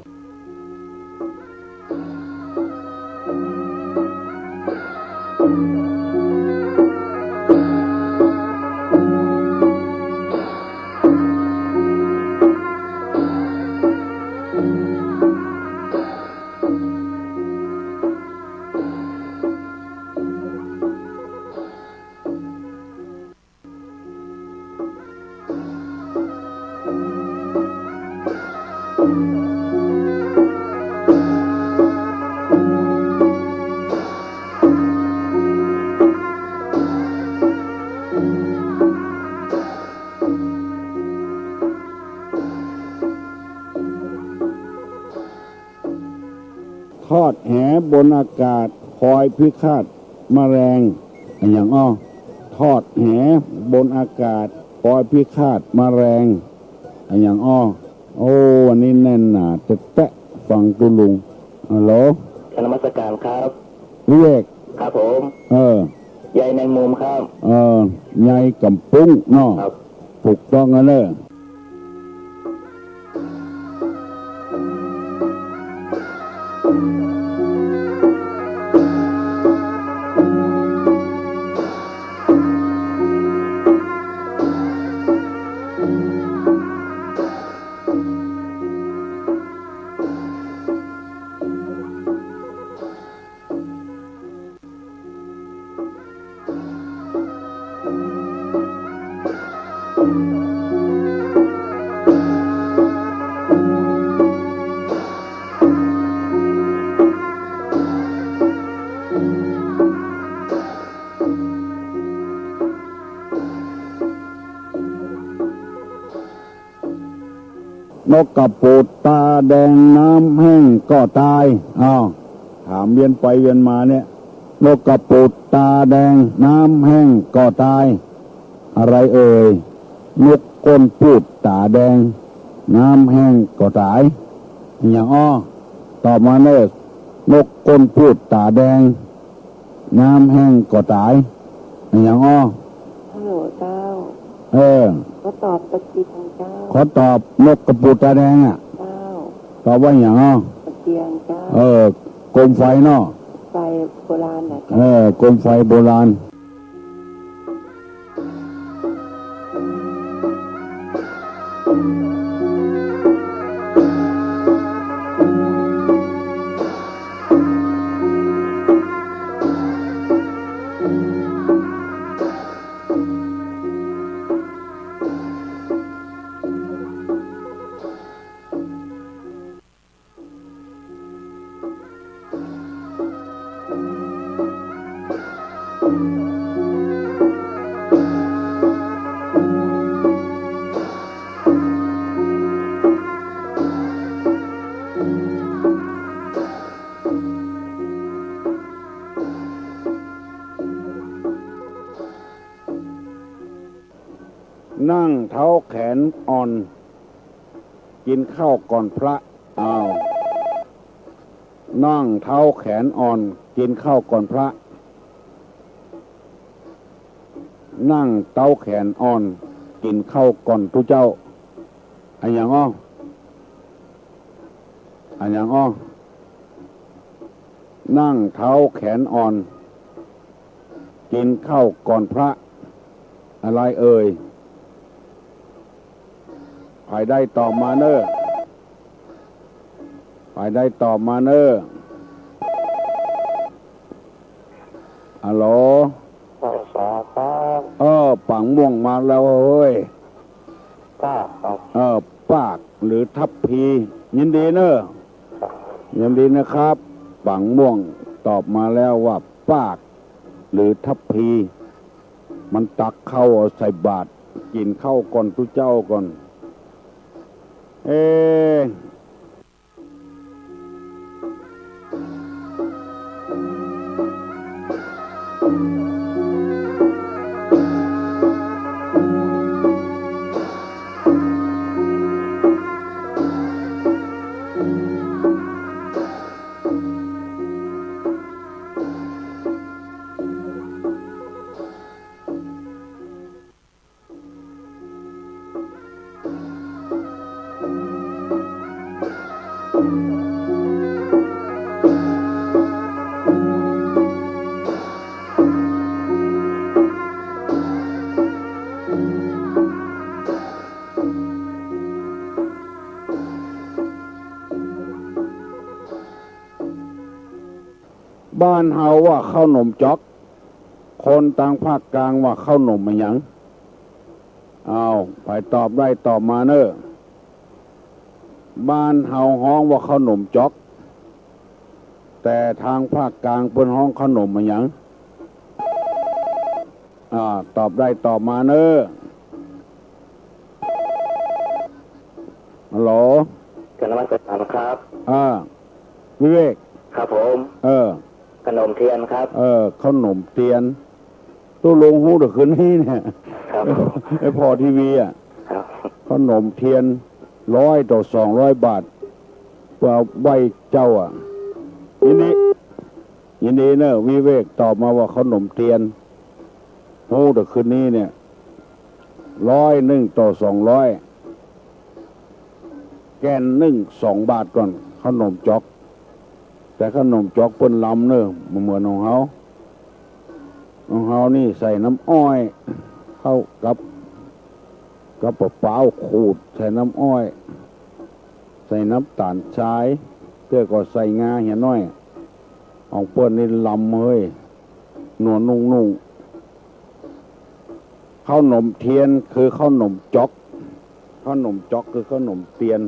ทอดแหบนอากาศ คอยพิฆาตแมลง อะหยังอ้อ ทอดแหบนอากาศ คอยพิฆาตแมลง อะหยังอ้อ โอ้ อันนี้แน่นหนาแต๊ๆ ฟังตุ๊ลุง ฮัลโหล กราบนมัสการครับ วิเวก ครับผม เออ ใยแมงมุมครับ เออ ใยก๋ำปุ้งเนาะ ครับ ถูกต้องแล้วเนอะ นกกระปูดตาแดงน้ำแห้งก็ตาย อ้าว ถามเวียนไปเวียนมาเนี่ย นกกระปูดตาแดงน้ำแห้งก็ตาย อะไรเอ่ย นกก้นปูดตาแดง น้ำแห้งก็ตาย อะหยังอ้อ ตอบมาเน่อ นกก้นปูดตาแดง น้ำแห้งก็ตาย อะหยังอ้อ ฮัลโหลเจ้า เออ ขอตอบตะเกียงเจ้า ขอตอบนกกระปูดตาแดงอะ เจ้า ตอบว่าหยังอ้อ ตะเกียงเจ้า เออ โกมไฟเนาะ ไฟโบราณนะเจ้า เออ โกมไฟโบราณ นั่งเท้าแขนอ่อน กิ๋นข้าวก่อนพระ อ้าว นั่งเท้าแขนอ่อน กิ๋นข้าวก่อนพระ นั่งเท้าแขนอ่อน กิ๋นข้าวก่อนตุ๊เจ้า อะหยังอ้อ อะหยังอ้อ นั่งเท้าแขนอ่อน กิ๋นข้าวก่อนพระ อะไรเอ่ย ใผได้ตอบมาเน่อ ใผได้ตอบมาเน่อ ฮัลโหล สวัสดีครับ เออ ป๋างม่วงมาแล้วเฮ้ย ป้าครับ เออ ป้าหรือทัพพี ยินดีเน่อ ครับ ยินดีนะครับ ปังม่วงตอบมาแล้วว่าปาก หรือทัพพี มันตักข้าวเอาใส่บาตร กิ๋นข้าวก่อนตุ๊เจ้าก่อน เอ๊ะ บ้านเฮาว่าข้าวหนมจ๊อก คนตางภาคกลางว่าข้าวหนมอะหยัง อ้าว ใผตอบได้ตอบมาเน่อ บ้านเฮาฮ้องว่าข้าวหนมจ๊อก แต่ตางภาคกลางเปิ้นฮ้องข้าวหนมอะหยัง อ่า ตอบได้ตอบมาเน่อ ฮัลโหล กราบนมัสการครับ อ่า วิเวก ครับผม เออ ขนมเตียนครับ เออ ข้าวหนมเตียน ตุ๊ลุงฮู้เตื้อคืนนี้เนี่ย ครับ ไอ้ผ่อทีวีอะ ครับ ข้าวหนมเตียน ร้อยต่อสองร้อยบาท เปื้อไหว้เจ้าอะ ยินดี ยินดีเน่อ วิเวกตอบมาว่าข้าวหนมเตียน ฮู้เตื้อคืนนี้เนี่ย ร้อยนึ่งต่อสองร้อย แก่นนึ่งสองบาทก่อน ข้าวหนมจ๊อก แต่ข้าวหนมจ๊อกเปิ้นลำเน่อ บ่เหมือนของเฮา ของเฮานี่ใส่น้ำอ้อย เข้ากับ กับมะพร้าวขูด ใส่น้ำอ้อย ใส่น้ำต๋าลทราย เตื้อก็ใส่งาเหียน้อย ของเปิ้นนี่ลำเฮ้ย นัวนุ่งๆ ข้าวหนมเตียนคือข้าวหนมจ๊อก ข้าวหนมจ๊อกคือข้าวหนมเตียน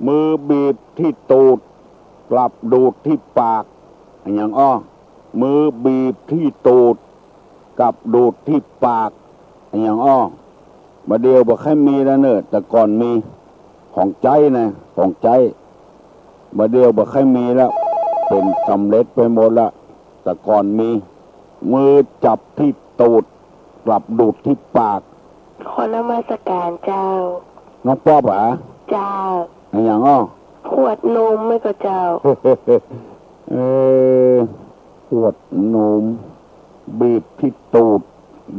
มือบีบตี้ตูด กลับดูดตี้ปาก อะหยังอ้อ มือบีบตี้ตูด กลับดูดตี้ปาก อะหยังอ้อ บ่าเดี่ยวบ่ใค่มีแล้วเน่อ แต่ก่อนมี ของใจ๊นะ ของใจ๊ บ่าเดี่ยวบ่ใค่มีแล้ว เป๋นสำเร็จไปหมดละ แต่ก่อนมี มือจับตี้ตูด กลับดูดตี้ปาก ขอนมัสการเจ้า น้องป๊อปหรอ เจ้า อะหยังอ้อ ขวดนมไหมก็เจ้า เออ ขวดนม บีบตี้ตูด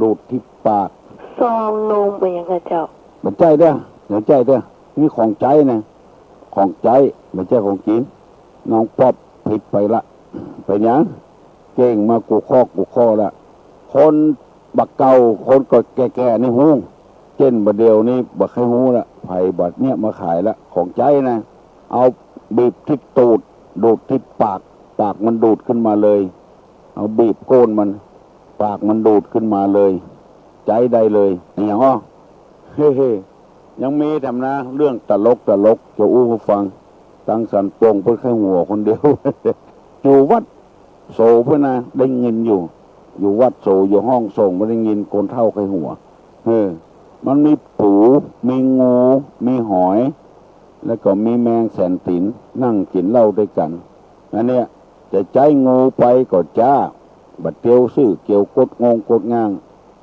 ดูดตี้ปาก ซองนมอะหยังก็เจ้า บ่ใจ้เตื้อ บ่ใจ้เตื้อ นี่ของใจ๊นะ ของใจ๊ บ่ใจ้ของกิ๋น น้องป๊อปผิดไปละ เป๋นหยัง เก้งมากู้ข้อกู้ข้อละ คนบ่าเก่า คนก็แก่ๆ นี่ฮู้ เจ้นบ่าเดี่ยวนี้บ่ใค่ฮู้ละ ใผบ่าเยียะมาขายละ ของใจ๊นะ เอาบีบตี้ตูด ดูดตี้ปาก ปากมันดูดขึ้นมาเลย เอาบีบก้นมัน ปากมันดูดขึ้นมาเลย ใจ๊ได้เลย อะหยังอ้อ เฮ้ๆ ยังมีแถมนะ เรื่องตลกตลก จะอู้หื้อฟัง ตังสันโป่งเปิ้นใค่หัวคนเดียว อยู่วัดโสเปิ้นนะ ได้ยินอยู่ อยู่วัดโส อยู่ห้องส่ง บ่ได้ยินคนเฒ่าใค่หัว เออ มันมีปู๋ มีงู มีหอย แล้วก็มีแมงแสนตี๋น นั่งกิ๋นเหล้าตวยกั๋น อันเนี้ย จะใจ๊งูไปก็จ๊า บ่าเตียวซื่อเกี่ยวกดงงกดง่าง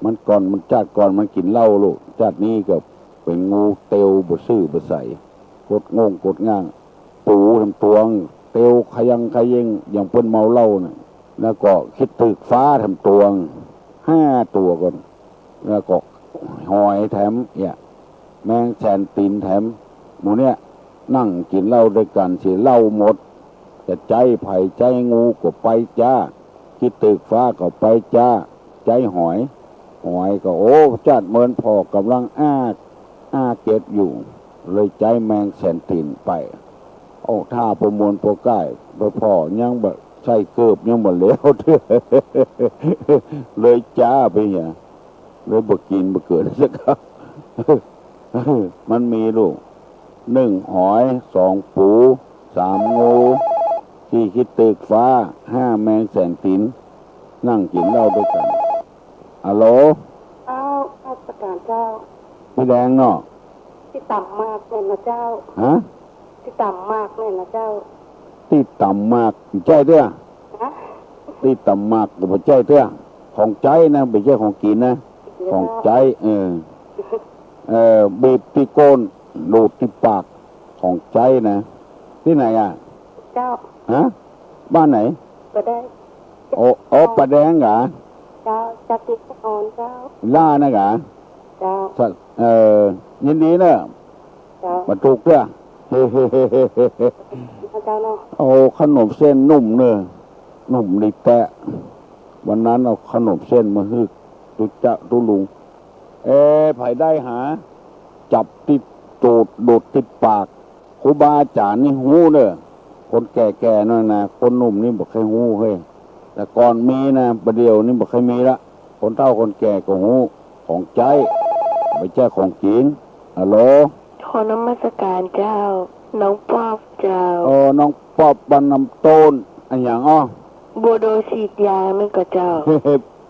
มันก่อน มันจาติก่อนมันกิ๋นเหล้าลูก จาตินี้ก็ เป๋นงูเตียวบ่ซื่อบ่ใส กดง่งกดง่าง ปูแถมตวง เตียวขยังขยิง อย่างเปิ้นเมาเหล้าน่ะ แล้วก็ขี้ตึกฟ้าแถมตวง ห้าตั๋วก่อน แล้วก็หอยแถม เนี่ย แมงแสนตี๋นแถม หมู่เนี่ย นั่งกิ๋นเหล้าตวยกั๋นเสียเหล้าหมด จะใจ๊ไผ ใจ๊งูก็ไปจ๊า ขี้ตึกฟ้าก็ไปจ๊า ใจ๊หอย หอยก็ โอ้ จ๊าดเมินผ่อก่ำลังอ้า อ้าเก็บอยู่ เลยใจ๊แมงแสนตี๋นไป โอ้ ถ้าประมวลปอก้าย ไปผ่อยังบ่ ใส่เกิบยังบ่แล้วเตื้อ เลยจ๊าไปเหีย เลยบ่กิ๋นบ่เกิดสักคำ มันมีลูก นึ่งหอย สองปู สามงู สี่ขี้ตึกฟ้า ห้าแมงแสนตี๋น นั่งกิ๋นเหล้าตวยกั๋น อะโหล เจ้า นมัสก๋านเจ้า พี่แดงเนาะ ตี้ต๋ำหมากแม่นนะเจ้า ฮะ ตี้ต๋ำหมากแม่นนะเจ้า ตี้ต๋ำหมาก ใจ้เตื้อ ฮะ ตี้ต๋ำหมากก็บ่ใจ้เตื้อ ของใจ๊นะ บ่ใจ้ของกิ๋นนะ ของใจ๊ เออ เออ บีบตี้ก้น ดูดตี้ปาก ของใจ๊นะ ตี้ไหนอะ เจ้า ฮะ บ้านไหน ป่าแดง โอ้ โอ้ ป่าแดงเหรอ เจ้า จากตี้อ่อนเจ้า ล้านะเหรอ เจ้า สะ เอ่อ ยินดีเนอะ เจ้า บ่ถูกเตื้อ เจ้าเนาะ โอ้ ขนมเส้นนุ่มเนอะ นุ่มดีแต๊ วันนั้นเอาขนมเส้นมาหื้อตุ๊จ๊ะตุ๊ลุง เอ๊ะ ใผได้หา จับตี้ตูด ดูดตี้ปาก ครูบาอาจ๋ารย์นี่ฮู้เน่อ คนแก่ๆ นั่นนะ คนหนุ่มนี่บ่ใค่ฮู้เฮ้ย แต่ก่อนมีนะ บ่าเดี่ยวนี้บ่ใค่มีละ คนเฒ่าคนแก่ก็ฮู้ ของใจ๊ บ่ใจ้ของกิ๋น อะโหล ขอนมัสก๋านเจ้า น้องป๊อบเจ้า เออ น้องป๊อบบ้านน้ำโต้น อะหยังอ้อ บัวโดฉีดยาแม่นก่อเจ้า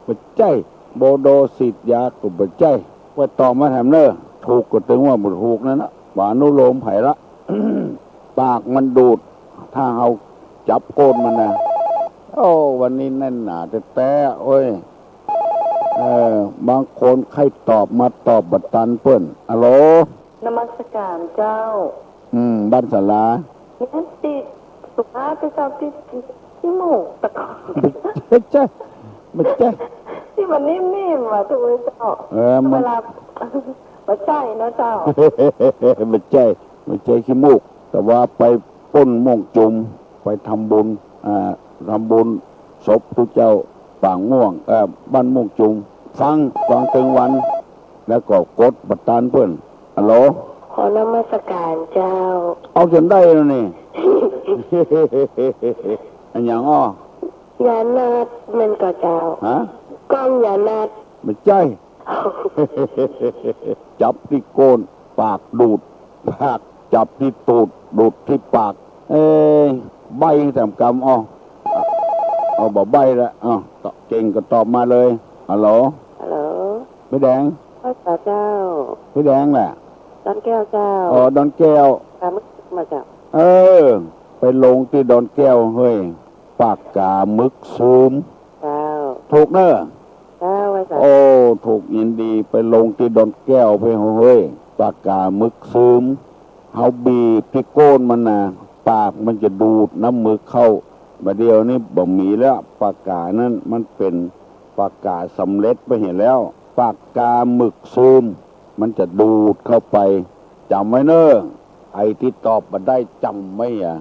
บ่ใจ้ บัวโดฉีดยาก็บ่ใจ้ ว่าตอบมาแถมเน่อ ถูกก็ตึงว่าบ่ถูกนั่นนะ บ่อนุโลมไผละ ปากมันดูด ถ้าเฮาจับก้นมันนะ โอ้ วันนี้แน่นหนาแต๊ๆ โอ้ย เออ บางคนใค่ตอบมาตอบบ่ตันเปิ้น อะโหล นมัสก๋านเจ้า อืม บ้านศาลา เนี่ยตี้สุภาพเจ้า ตี้ขี้มูกตะกอน บ่ใจ้ บ่ใจ้ ตี้มันนิ่มๆ อะ ถูกไหมเจ้า เออ มัน เวลา บ่ใจ้เนาะเจ้า บ่ใจ้ บ่ใจ้ขี้มูก แต่ว่าไปป้นม่วงจุม ไปทำบุญ อ่า ทำบุญศพตุ๊เจ้าปางม่วง เอ่อ บ้านม่วงจุม ฟัง ฟังตึงวัน แล้วก็กดบ่ตันเปิ้น อะโหล ขอนมัสก๋านเจ้า เอาจ๋นได้แล้วนี่ อะหยังอ้อ ยานัดแม่นก่อเจ้า ฮะ ก้องยานัด บ่ใจ้ จับตี้ก้น ปากดูด ปาก จับตี้ตูด ดูดตี้ปาก เอ๊ะ ใบ้แถมกำอ้อ เอาบ่ใบ้ละ อ้าว เก่งก็ตอบมาเลย อะโหล อะโหล พี่แดง ว่าเจ้า พี่แดงแหละ ดอนแก้วเจ้า อ๋อ ดอนแก้ว กามึกมาเจ้า เออ ไปลงตี้ดอนแก้วเฮ้ย ปากก๋ามึกซึม เจ้า ถูกเน่อ เจ้า ว่าเจ้า โอ้ ถูก ยินดี ไปลงตี้ดอนแก้วไปเฮ้ย ปากก๋ามึกซึม เฮาบีบตี้ก้นมันนะ ปากมันจะดูดน้ำมึกเข้า บ่าเดี่ยวนี้บ่มีแล้ว ปากก๋านั้นมันเป๋นปากก๋าสำเร็จไปเหียแล้ว ปากก๋ามึกซึม มันจะดูดเข้าไป จ๋ำไว้เน่อ ใผตี้ตอบบ่ได้จ๋ำไว้อะ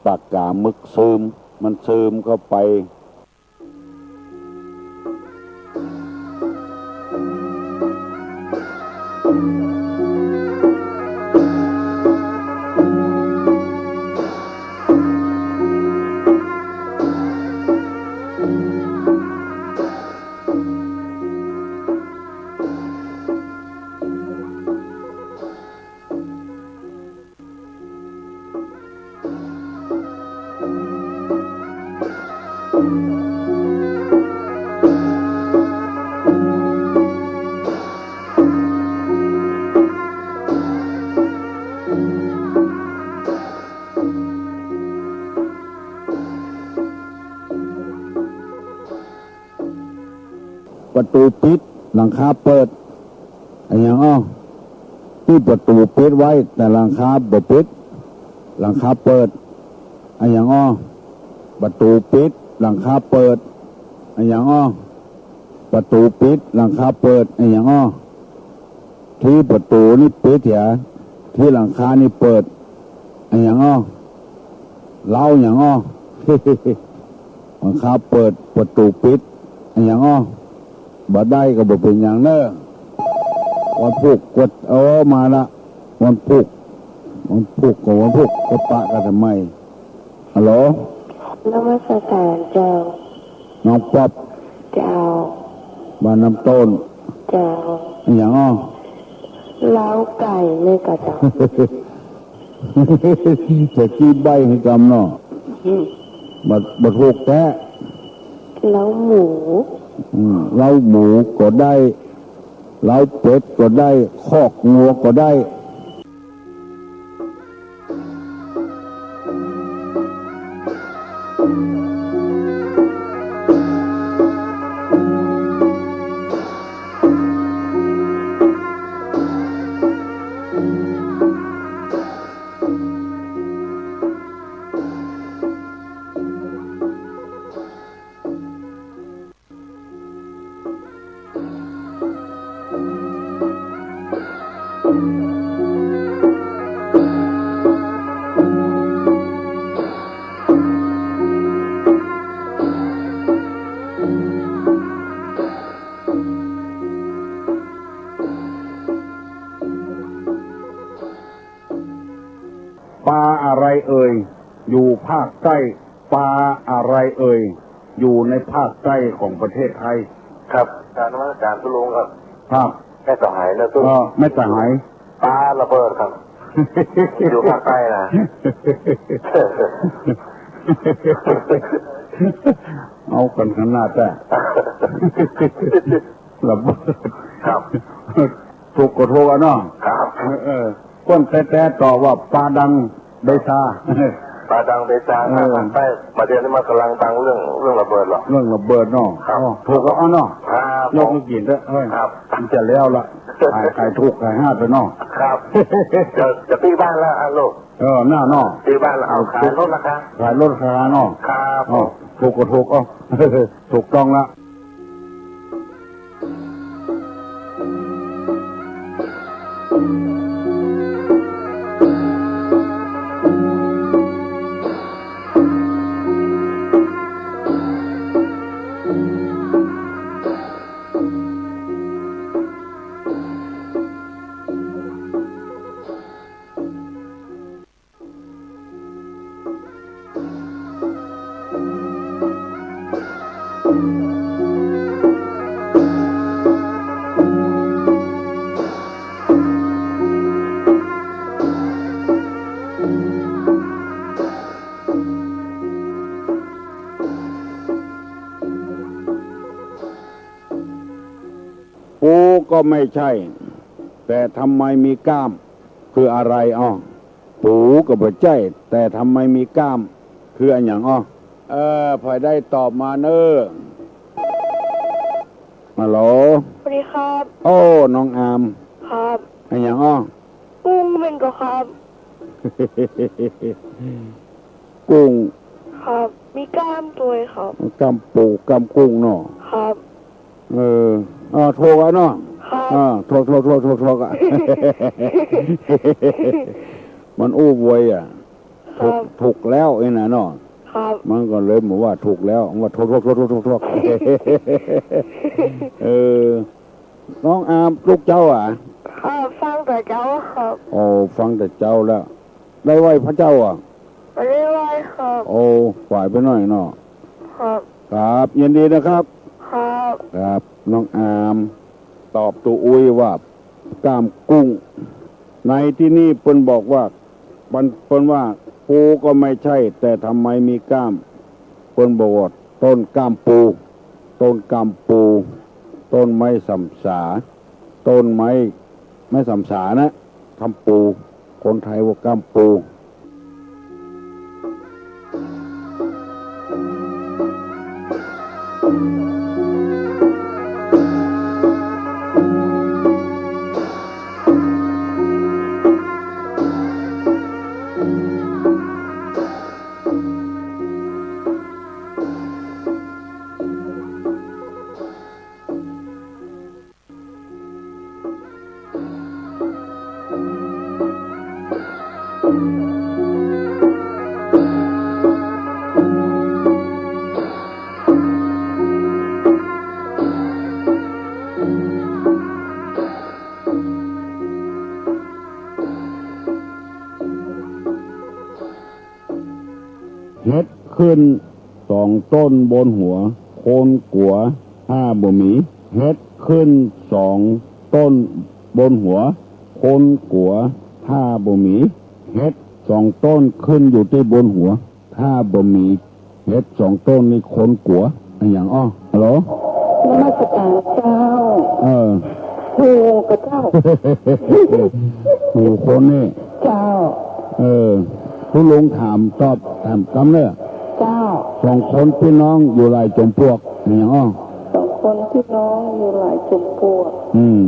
ปากก๋ามึกซึม มันซึมเข้าไป ประตู๋ปิด หลังคาเปิด อะหยังอ้อ ไป ตี้ประตู๋ปิดไว้ แต่หลังคาบ่ปิด หลังคาเปิด อะหยังอ้อ ประตู๋ปิด หลังคาเปิด อะหยังอ้อ ประตู๋ปิด หลังคาเปิด อะหยังอ้อ ตี้ประตู๋นี่ปิดเหีย ตี้หลังคานี่เปิด อะหยังอ้อ เล้าหยังอ้อ หลังคาเปิด ประตู๋ปิด อะหยังอ้อ บ่ได้ก็บ่เป๋นหยังเน่อ วันพูกก็ เออ มาละ วันพูก วันพูกก็วันพูก ก็ปะกั๋นทำไม ฮัลโหล นมัสการเจ้า น้องป๊อป เจ้า บ้านน้ำต้น เจ้า อะหยังอ้อ เล้าไก่นี่ก่อเจ้า จะกี้ใบ้หื้อกำเนาะ อืม บ่ บ่ถูกแต๊ เล้าหมู อืม เล้าหมูก็ได้ เล้าเป็ดก็ได้ คอกงัวก็ได้ ปลาอะไรเอ่ย อยู่ภาคใต้ ปลาอะไรเอ่ย อยู่ในภาคใต้ของประเทศไทย ครับ กราบนมัสการตุ๊ลุงครับ ครับ แม่สหายนะตุ๊ลุง เออ แม่สหาย ปาระเบิดครับ อยู่ภาคใต้นะ เอากั๋นขนาดแต๊ ระเบิด ครับ ถูกก็ถูกอะเนาะ ครับ เออ เปิ้นแต๊ๆ ตอบว่าปาดังเบซา ปาดังเบซา เออ ภาคใต้ ประเดี๋ยวนี้มันก๋ำลังดังเรื่อง เรื่องระเบิดเหรอ เรื่องระเบิดเนาะ ครับ อ๋อ ถูกแล้วเนาะ ครับ ยกมือกิ๋นเต๊อะ เฮ้ย ครับ มันจะแล้วละ ขาย ขายถูก ขายฮาดไปเนาะ ครับ จะ จะปี้บ้านแล้วอ่ะลูก เออ น่าเนาะ ปี้บ้านแล้ว เอา ขายลดราคา ขายลดราคาเนาะ ครับ อ๋อ ถูกก็ถูก เอ้า ถูกต้องละ ปูก็ไม่ใช่ แต่ทำไมมีก้าม คืออะไรอ้อ ปูก็บ่ใจ้ แต่ทำไมมีก้าม คืออะหยังอ้อ เออ ใผได้ตอบมาเน่อ ฮัลโหล สวัสดีครับ โอ้ น้องอาม ครับ อะหยังอ้อ กุ้งแม่นก่อครับ กุ้ง ครับ มีก้ามตวยครับ ก้ามปู ก้ามกุ้งเนาะ ครับ เออ อ่า ถูกอะเนาะ ครับ อ่า ถูก ถูก ถูก ถูก ถูกอะ มันอู้ไวอะ ครับ ถูก ถูกแล้วไอ้น่ะเนาะ ครับ มันก็เลยบอกว่าถูกแล้ว ว่าถูก ถูก ถูก ถูก ถูก ถูก เออ น้องอาม ลูกเจ้าอะ ครับ ฟังแต่เจ๊าครับ โอ้ ฟังแต่เจ๊าแล้ว ได้ไหว้พระเจ้าอะ บ่ได้ไหว้ครับ โอ้ ไหว้ไปหน้อยเนาะ ครับ ครับ ยินดีนะครับ ครับ ครับ น้องอาม ตอบตุ๊อุ้ยว่า ก้ามกุ้ง ในตี้นี่เปิ้นบอกว่า เปิ้น เปิ้นว่า ปูก็ไม่ใช่ แต่ทำไมมีก้าม เปิ้นบอกว่า ต้นก้ามปู ต้นก้ามปู ต้นไม้สำสา ต้นไม้ ไม้สำสานะ ก้ามปู คนไทยว่าก้ามปู เห็ดขึ้นสองต้นบนหัว คนกั๋วถ้าบ่มี เห็ดขึ้นสองต้นบนหัว คนกั๋วถ้าบ่มี เห็ดสองต้นขึ้นอยู่ตี้บนหัว ถ้าบ่มีเห็ดสองต้นนี่คนกั๋ว อะหยังอ้อ ฮัลโหล นมัสการเจ้า เออ ฮู้ก่อเจ้า ฮู้คนนี่ เจ้า เออ คุณลุงถามตอบ ถามกำเน่อ เจ้า สองคนปี้น้องอยู่หลายจ๋อมปลวก อะหยังอ้อ สองคนปี้น้องอยู่หลายจ๋อมปลวก อืม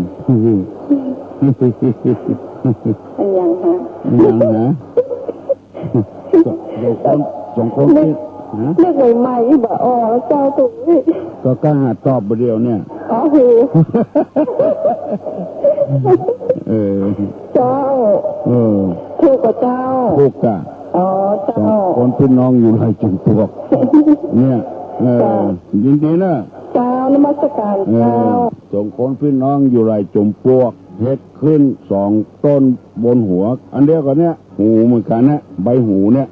อะหยังฮะ อะหยังฮะ สองคน สองคนปี้ ฮะ นึกใหม่ๆ บ่ออกแล้วเจ้า ตรงนี้ ก็ ก็หาตอบบ่าเดี่ยวเนี่ย อ๋อ ฮู้ เออ เจ้า เออ ถูกก่อเจ้า ถูกก่ะ อ๋อ เจ้า สองคนปี้น้องอยู่หลายจ๋อมปลวก เนี่ย เออ เจ้า ยินดีนะ เจ้า นมัสการ เออ เจ้า สองคนปี้น้องอยู่หลายจ๋อมปลวก เห็ดขึ้นสองต้นบนหัว อันเดียวกั๋นเนี่ย หูเหมือนกั๋นนะ ใบหูเนี่ย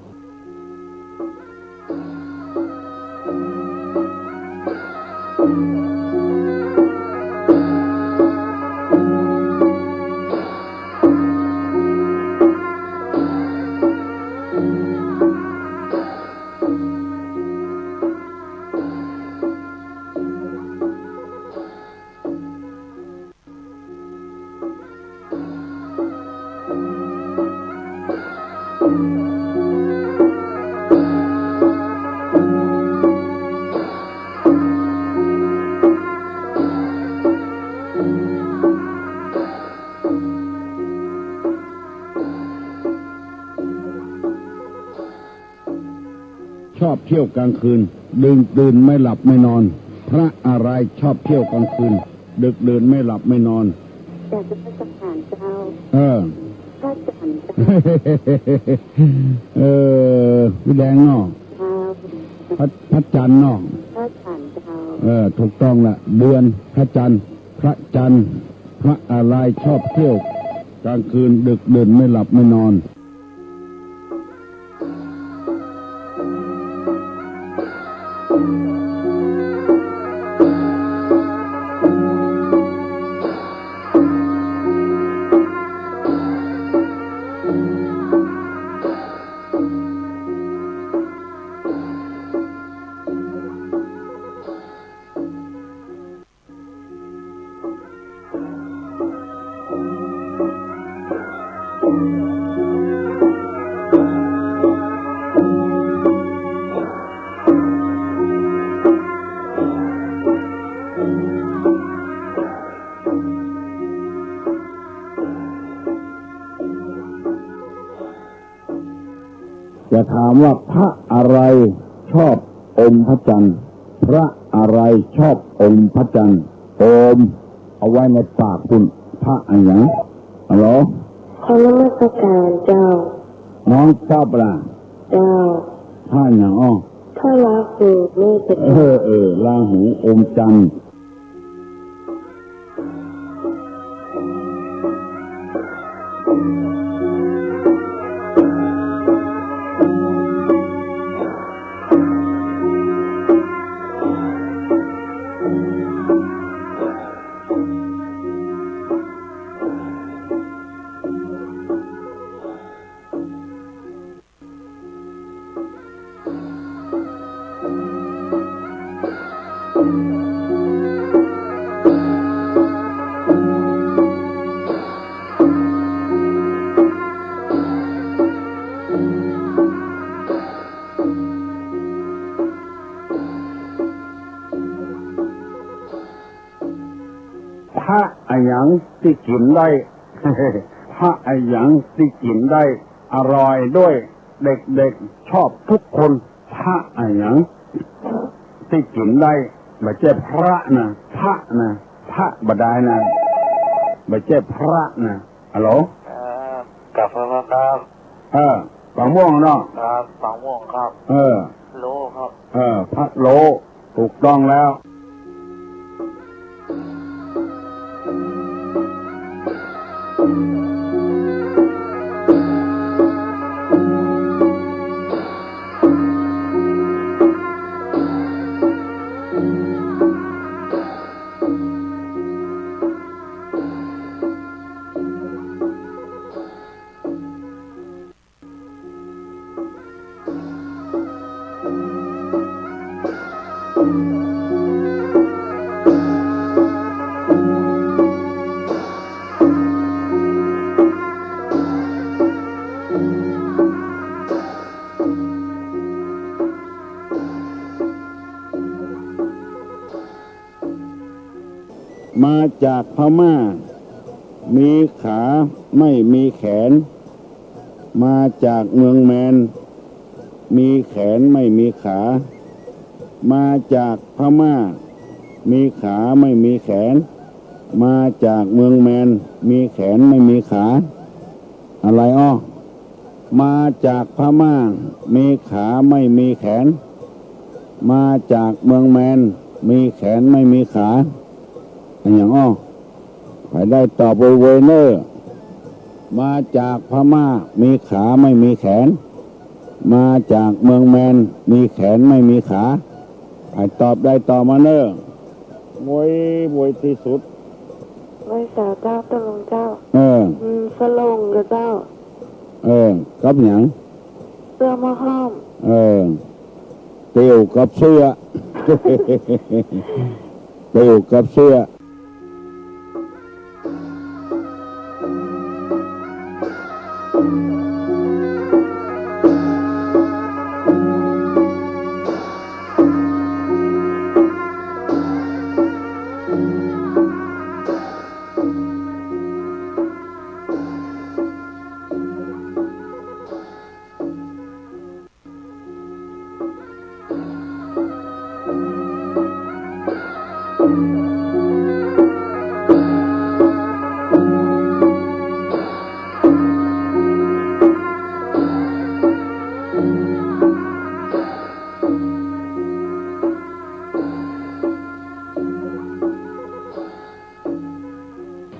ชอบเที่ยวกลางคืน ดึกดื่นไม่หลับไม่นอน พระอะไรชอบเที่ยวกลางคืน ดึกดื่นไม่หลับไม่นอน กราบนมัสการเจ้า เออ พระจันทร์เจ้า เออ พี่แดงเนาะ ครับ พระ พระจันทร์เนาะ พระจันทร์เจ้า เออ ถูกต้องละ เดือน พระจันทร์ พระจันทร์ พระอะไรชอบเที่ยวกลางคืน ดึกดื่นไม่หลับไม่นอน จะถามว่าพระอะไรชอบอมพระจันทร์ พระอะไรชอบอมพระจันทร์ อมเอาไว้ในปากปุ้น พระอะหยัง ฮัลโหล ขอนมัสการเจ้า น้องชอบล่ะ เจ้า พระอะหยังอ้อ พระราหูนี่เป็น เออ เออ ราหูอมจันทร์ พระอะหยังตี้กิ๋นได้ พระอะหยังตี้กิ๋นได้ อร่อยด้วย เด็กๆ ชอบทุกคน พระอะหยังตี้กิ๋นได้ บ่ใจ้พระนะ พระนะ พระบ่ได้นะ บ่ใจ้พระนะ ฮัลโหล ครับ กราบขอบพระคุณครับ เออ ปากม่วงเนาะ ครับ ปากม่วงครับ เออ โลครับ เออ พะโล้ ถูกต้องแล้ว มาจากพม่า มีขาไม่มีแขน มาจากเมืองแมน มีแขนไม่มีขา มาจากพม่า มีขาไม่มีแขน มาจากเมืองแมน มีแขนไม่มีขา อะไรอ้อ มาจากพม่า มีขาไม่มีแขน มาจากเมืองแมน มีแขนไม่มีขา อะหยังอ้อ ใผได้ตอบไวๆเน่อ มาจากพม่า มีขาไม่มีแขน มาจากเมืองแมน มีแขนไม่มีขา ใผตอบได้ตอบมาเน่อ ไวๆตี้สุด ไหว้สาเจ้า ตกลงเจ้า เออ อืม สลงกับเจ้า เออ กับหยัง เสื้อหม้อห้อม เออ เตียวกับเสื้อ เตียวกับเสื้อ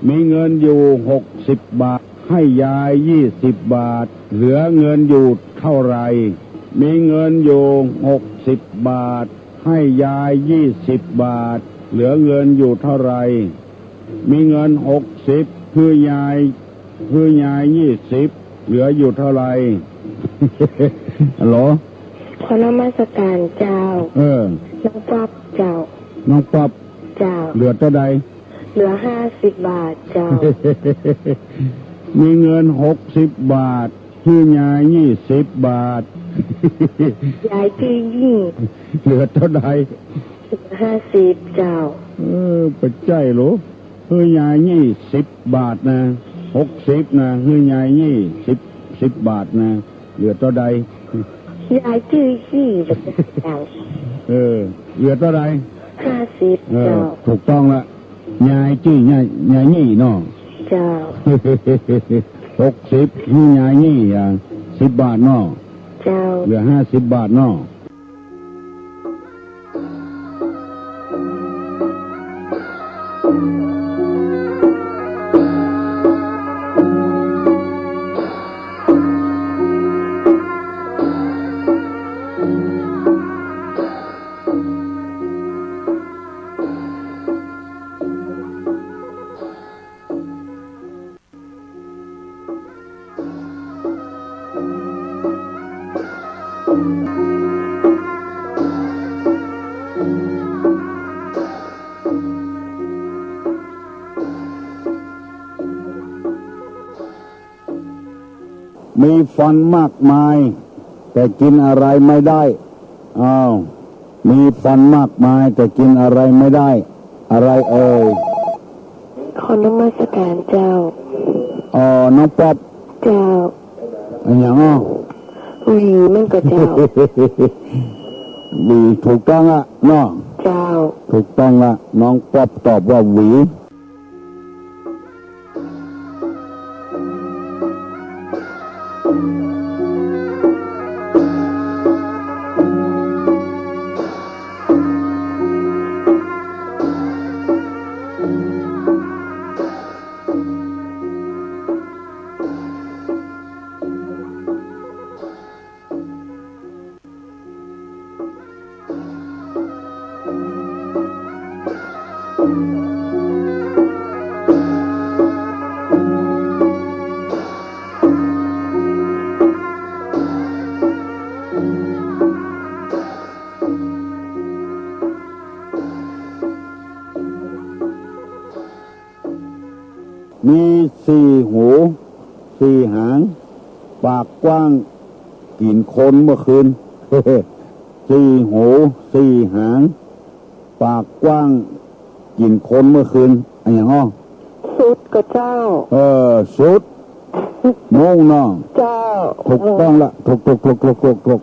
มีเงินอยู่หกสิบบาท ให้ยายยี่สิบบาท เหลือเงินอยู่เท่าไหร่ มีเงินอยู่หกสิบบาท ให้ยายยี่สิบบาท เหลือเงินอยู่เท่าไหร่ มีเงินหกสิบ หื้อยาย หื้อยายยี่สิบ เหลืออยู่เท่าไหร่ ฮัลโหล ขอนมัสการเจ้า เออ น้องป๊อบเจ้า น้องป๊อบ เจ้า เหลือเต้าใด เหลือห้าสิบบาทเจ้า มีเงินหกสิบบาท หื้อยายยี่สิบบาท ยายจื้อยี่ เหลือเต้าใด เหลือห้าสิบเจ้า เออ บ่ใจ้เหรอ หื้อยายยี่สิบบาทนะ หกสิบนะ หื้อยายยี่สิบ สิบบาทนะ เหลือเต้าใด ยายจื้อยี่ บ่ใจ้เจ้า เออ เหลือเต้าใด ห้าสิบ เออ เจ้า ถูกต้องละ ยายจื้อ ยาย ยายยี่เนาะ เจ้า หกสิบ หื้อยายยี่ อ่ะ สิบบาทเนาะ เจ้า เหลือห้าสิบบาทเนาะ มีฟันมากมาย แต่กินอะไรไม่ได้ อ้าว มีฟันมากมาย แต่กินอะไรไม่ได้ อะไรเอ่ย ขอนมัสการเจ้า อ๋อ น้องป๊อบ เจ้า อะหยังอ้อ หวีมันก็เจ้า หวีถูกต้องละเนาะ เจ้า ถูกต้องละ น้องป๊อบตอบว่าหวี มีสี่หู สี่หาง ปากกว้าง กิ๋นคนเมื่อคืน สี่หู สี่หาง ปากกว้าง กิ๋นคนเมื่อคืน อะหยังอ้อ สุดก่อเจ้า เออ สุด มุ่งน้อง เจ้า ถูกต้องละ ถูก ถูก ถูก ถูก ถูก ถูก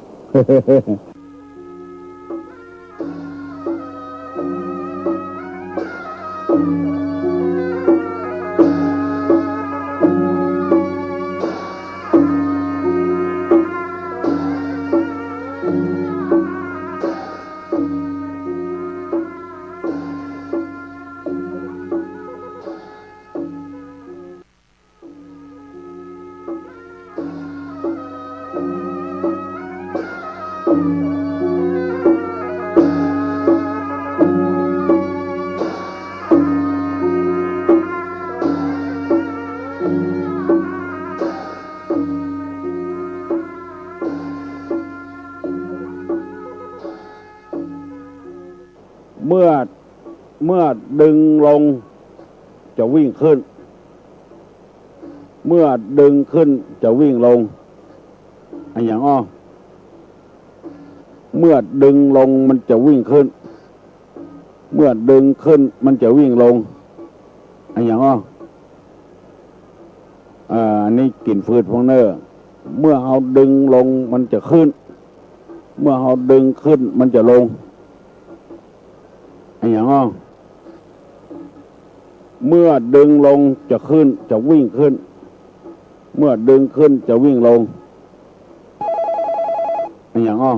เมื่อ เมื่อดึงลงจะวิ่งขึ้น เมื่อดึงขึ้นจะวิ่งลง อะหยังอ้อ เมื่อดึงลงมันจะวิ่งขึ้น เมื่อดึงขึ้นมันจะวิ่งลง อะหยังอ้อ อ่า อันนี้กิ๋นฟืดพ่องเน่อ เมื่อเฮาดึงลงมันจะขึ้น เมื่อเฮาดึงขึ้นมันจะลง อะหยังอ้อ เมื่อดึงลงจะขึ้น จะวิ่งขึ้น เมื่อดึงขึ้นจะวิ่งลง อะหยังอ้อ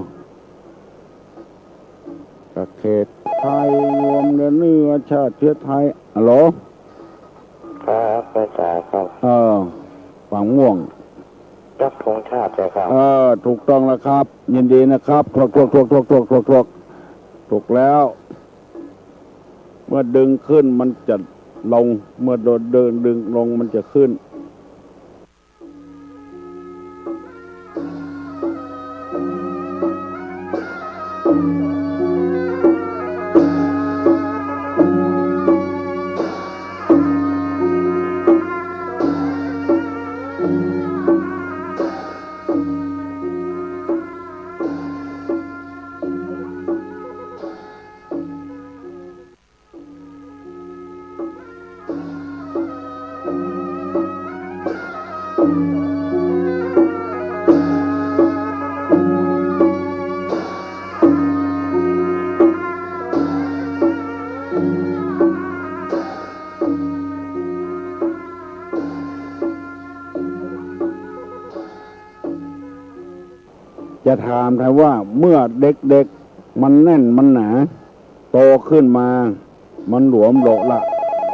ประเทศไทยรวมเนื้อ เนื้อชาติเชื้อไทย ฮัลโหล ครับ ภาษาครับ เออ ปางม่วง รักธงชาติใช่ครับ เออ ถูกต้องแล้วครับ ยินดีนะครับ ถูก ถูก ถูก ถูก ถูก ถูก ถูกแล้ว เมื่อดึงขึ้นมันจะลง เมื่อโดนดึง ดึงลงมันจะขึ้น จะถามไถ่ว่า เมื่อเด็กๆ มันแน่นมันหนา โตขึ้นมา มันหลวมโละละ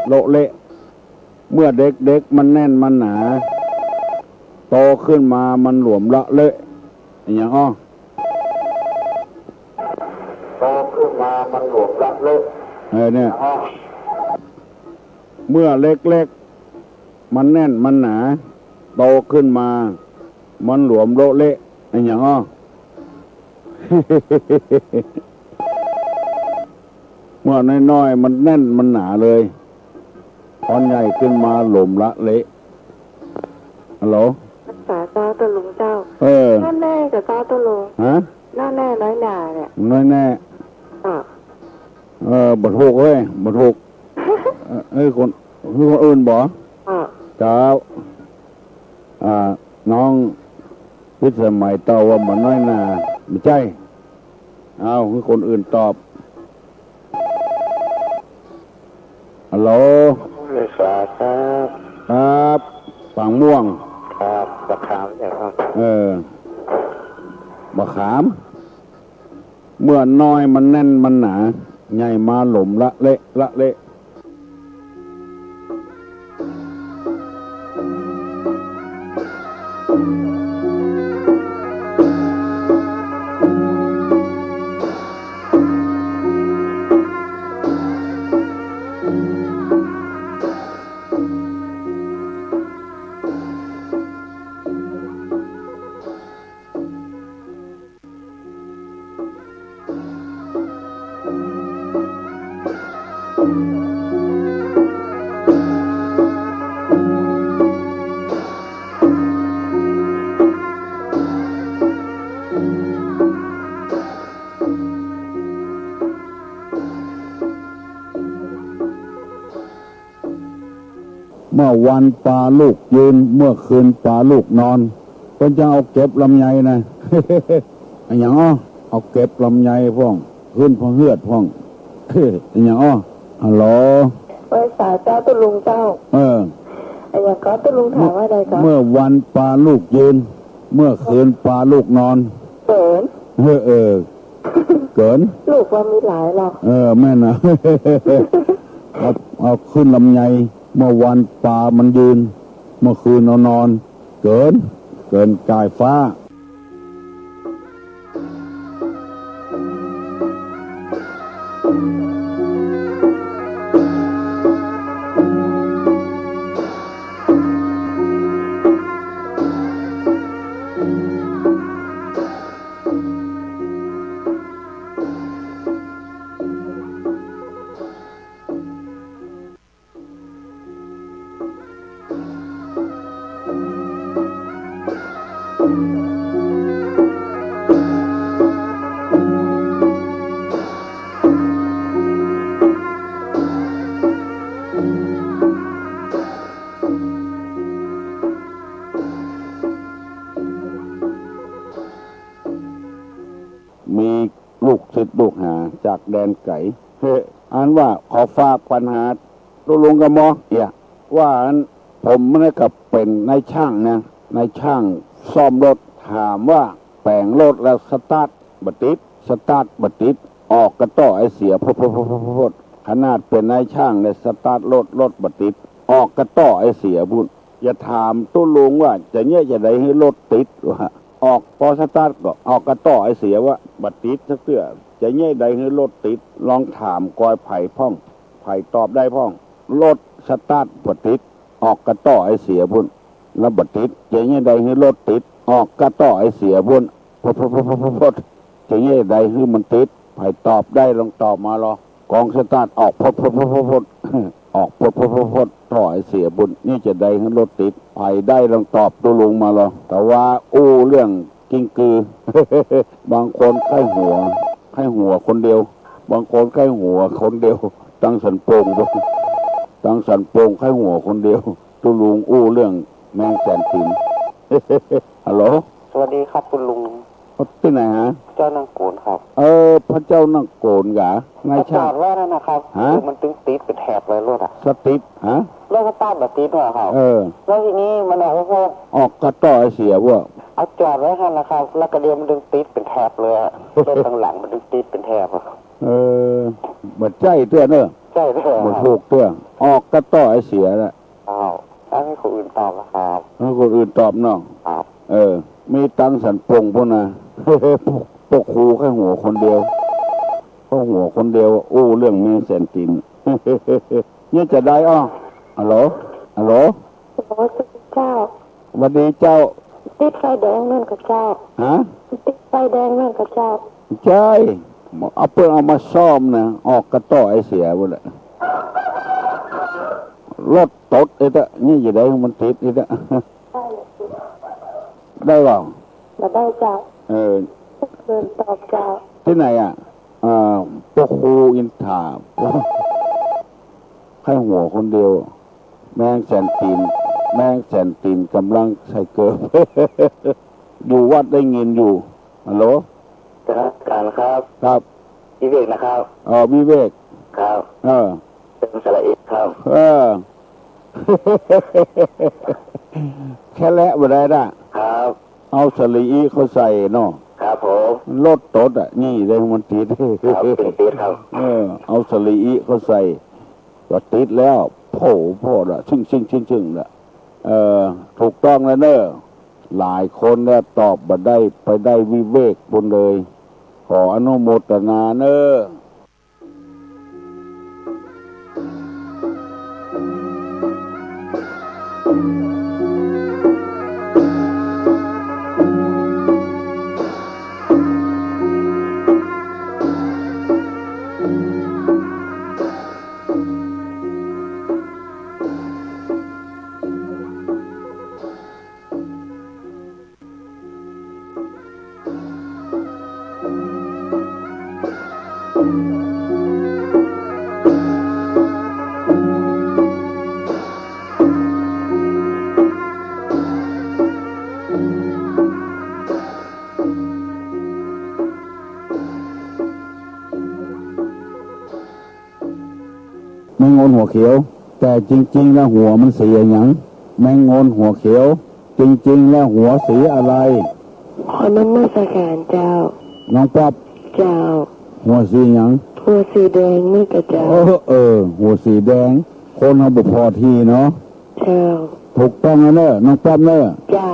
โละเละ เมื่อเด็กๆ มันแน่นมันหนา โตขึ้นมามันหลวมละเละ อะหยังอ้อ โตขึ้นมามันหลวมละเละ เออ เนี่ย อะหยังอ้อ เมื่อเล็กๆ มันแน่นมันหนา โตขึ้นมา มันหลวมโละเละ อะหยังอ้อ เมื่อน้อยๆ มันแน่นมันหนาเลย พอใหญ่ขึ้นมาหลวมละเละ ฮัลโหล ภาษาเจ้าตะลุงเจ้า เออ นั่นแน่กับเจ้าตะลุง ฮะ นั่นแน่น้อยหนาเนี่ย น้อยแน่ อ่ะ เออ บ่ถูกเฮ้ย บ่ถูก เออ เอ้ย คน คือคนอื่นบ่ อ่ะ เจ้า อ่า น้องพิสมัยตอบว่าบ่น้อยหนา บ่ใจ้ เอ้า คือคนอื่นตอบ ฮัลโหล ภาษาครับ ครับ ปางม่วง ครับ บ่าขามเจ้าครับ เออ บ่าขาม เมื่อน้อยมันแน่นมันหนา ใหญ่มาหลวมละเละ ละเละ เมื่อวันปาลูกยืน เมื่อคืนปาลูกนอน เปิ้นจะเอาเก็บลำไยนะ อะหยังอ้อ เอาเก็บลำไยพ่อง ขึ้นพะเฮือดพ่อง อะหยังอ้อ ฮัลโหล ไหว้สาเจ้าตุ๊ลุงเจ้า เออ อะหยังก็ตุ๊ลุงถามว่าใดก็ เมื่อวันปาลูกยืน เมื่อคืนปาลูกนอน เกิน เออ เออ เกิน ลูกว่ามีหลายหรอก เออ แม่นนะ เอา เอาขึ้นลำไย เมื่อวันปามันยืน เมื่อคืนเอานอน เกิน เกินก่ายฟ้า มีลูกศิษย์ลูกหาจากแดนไก๋ อันว่าขอฝากปัญหาตุ๊ลุงกะหมอเอี่ย ว่าอันผมนี่ก็เป๋นนายช่างนะ นายช่างซ่อมรถ ถามว่าแป๋งรถแล้วสตาร์ทบ่ติด สตาร์ทบ่ติด ออกกะต้อไอเสีย พด พด พด พด พด ขนาดเป๋นนายช่างแล้วสตาร์ทรถ รถบ่ติด ออกกะต้อไอเสียพู้น จะถามตุ๊ลุงว่าจะเยียะจาใดหื้อรถติด ว่าออก ปอสตาร์ทก็ออกกะต้อไอเสียว่าบ่ติดสักเตื้อ จะเยียะใดหื้อรถติด ลองถามกอยใผพ่อง ใผตอบได้พ่อง รถสตาร์ทบ่ติด ออกกะต้อไอเสียพู้น แล้วบ่ติด จะเยียะใดหื้อรถติด ออกกะต้อไอเสียพู้น พด พด พด พด พด จะเยียะใดหื้อมันติด ใผตอบได้ลองตอบมาลอ กองสตาร์ทออกพด พด พด พด พด ออกพด พด พด พด ต้อไอเสียพู้น นี่จะใดหื้อรถติด ใผได้ลองตอบตุ๊ลุงมาลอ แต่ว่าอู้เรื่องกิ้งกือ บางคนใค่หัว ใค่หัวคนเดียว บางคนใค่หัวคนเดียว ตังสันโป่ง ตังสันโป่งใค่หัวคนเดียว ตุ๊ลุงอู้เรื่องแมงแสนตีน ฮัลโหล สวัสดีครับคุณลุง ตี้ไหนฮะ เจ้านั่งโกนครับ เออ พระเจ้านั่งโกนกะ นายช่าง เอาจอดไว้นั่นนะครับ ฮะ มันตึงติดเป๋นแถบเลยรถอะ สตาร์ท ฮะ รถสตาร์ทบ่ติดว่ะครับ เออ แล้วทีนี้มันเอาพวก ออกกะต้อไอเสียพวก เอาจอดไว้หั่นนะครับ แล้วกะเดียวมันตึงติดเป๋นแถบเลยอะ รถตังหลังมันตึงติดเป๋นแถบอะ เออ บ่ใจ้เตื้อเนอะ ใจ้เตื้อ บ่ถูกเตื้อ ออกกะต้อไอเสียน่ะ อ้าว แล้วหื้อคนอื่นตอบล่ะครับ หื้อคนอื่นตอบเนาะ ครับ เออ มีตังสันโป่งพู้นนะ พวกครูใค่หัวคนเดียว พวกหัวคนเดียว อู้เรื่องแมงแสนตีน เนี่ยจะได้อ้อ ฮัลโหล ฮัลโหล ฮัลโหล เจ้า หวัดดีเจ้า ติดไฟแดงแม่นก่อเจ้า ฮะ ติดไฟแดงแม่นก่อเจ้า ใจ้ เอาเปิ้นเอามาซ่อมนะ ออกกะต้อไอเสียพู้นแหละ รถตดไอ้ตะ นี่จะใดหื้อมันติดไอ้ตะ ได้เปล่า บ่ได้เจ้า เออ เดินตอบเจ้า ตี้ไหนอะ อ่า พระครูอินทรา ใค่หัวคนเดียว แมงแสนตีน แมงแสนตีนก่ำลังใส่เกิบ อยู่วัดได้ยินอยู่ ฮัลโหล นมัสก๋านครับ ครับ วิเวกนะครับ เออ วิเวก ครับ เออ เติมสระอิครับ เออ แค่แหละบ่ได้นะ ครับ เอาสระอิเข้าใส่เนาะ ครับผม รถตดอะ นี่เลยมันติด ครับ ติดครับ เออ เอาสระอิเข้าใส่ ก็ติดแล้ว โผ โผละ ชึ่ง ชึ่ง ชึ่ง ชึ่งละ เออ ถูกต้องแล้วเนอะ หลายคนเนี่ยตอบบ่ได้ ไปได้วิเวกพู้นเลย ขออนุโมทนาเนอะ งนหัวเขียว แต่จริงๆ แล้วหัวมันสีอะหยัง แมงงนหัวเขียว จริงๆ แล้วหัวสีอะไร ขอนมัสการเจ้า น้องป๊อป เจ้า หัวสีหยัง หัวสีแดงนี่กะเจ้า เออ เออ หัวสีแดง คนเฮาบ่พอทีเนาะ เจ้า ถูกต้องแล้วเน่อ น้องป๊อปเน่อ เจ้า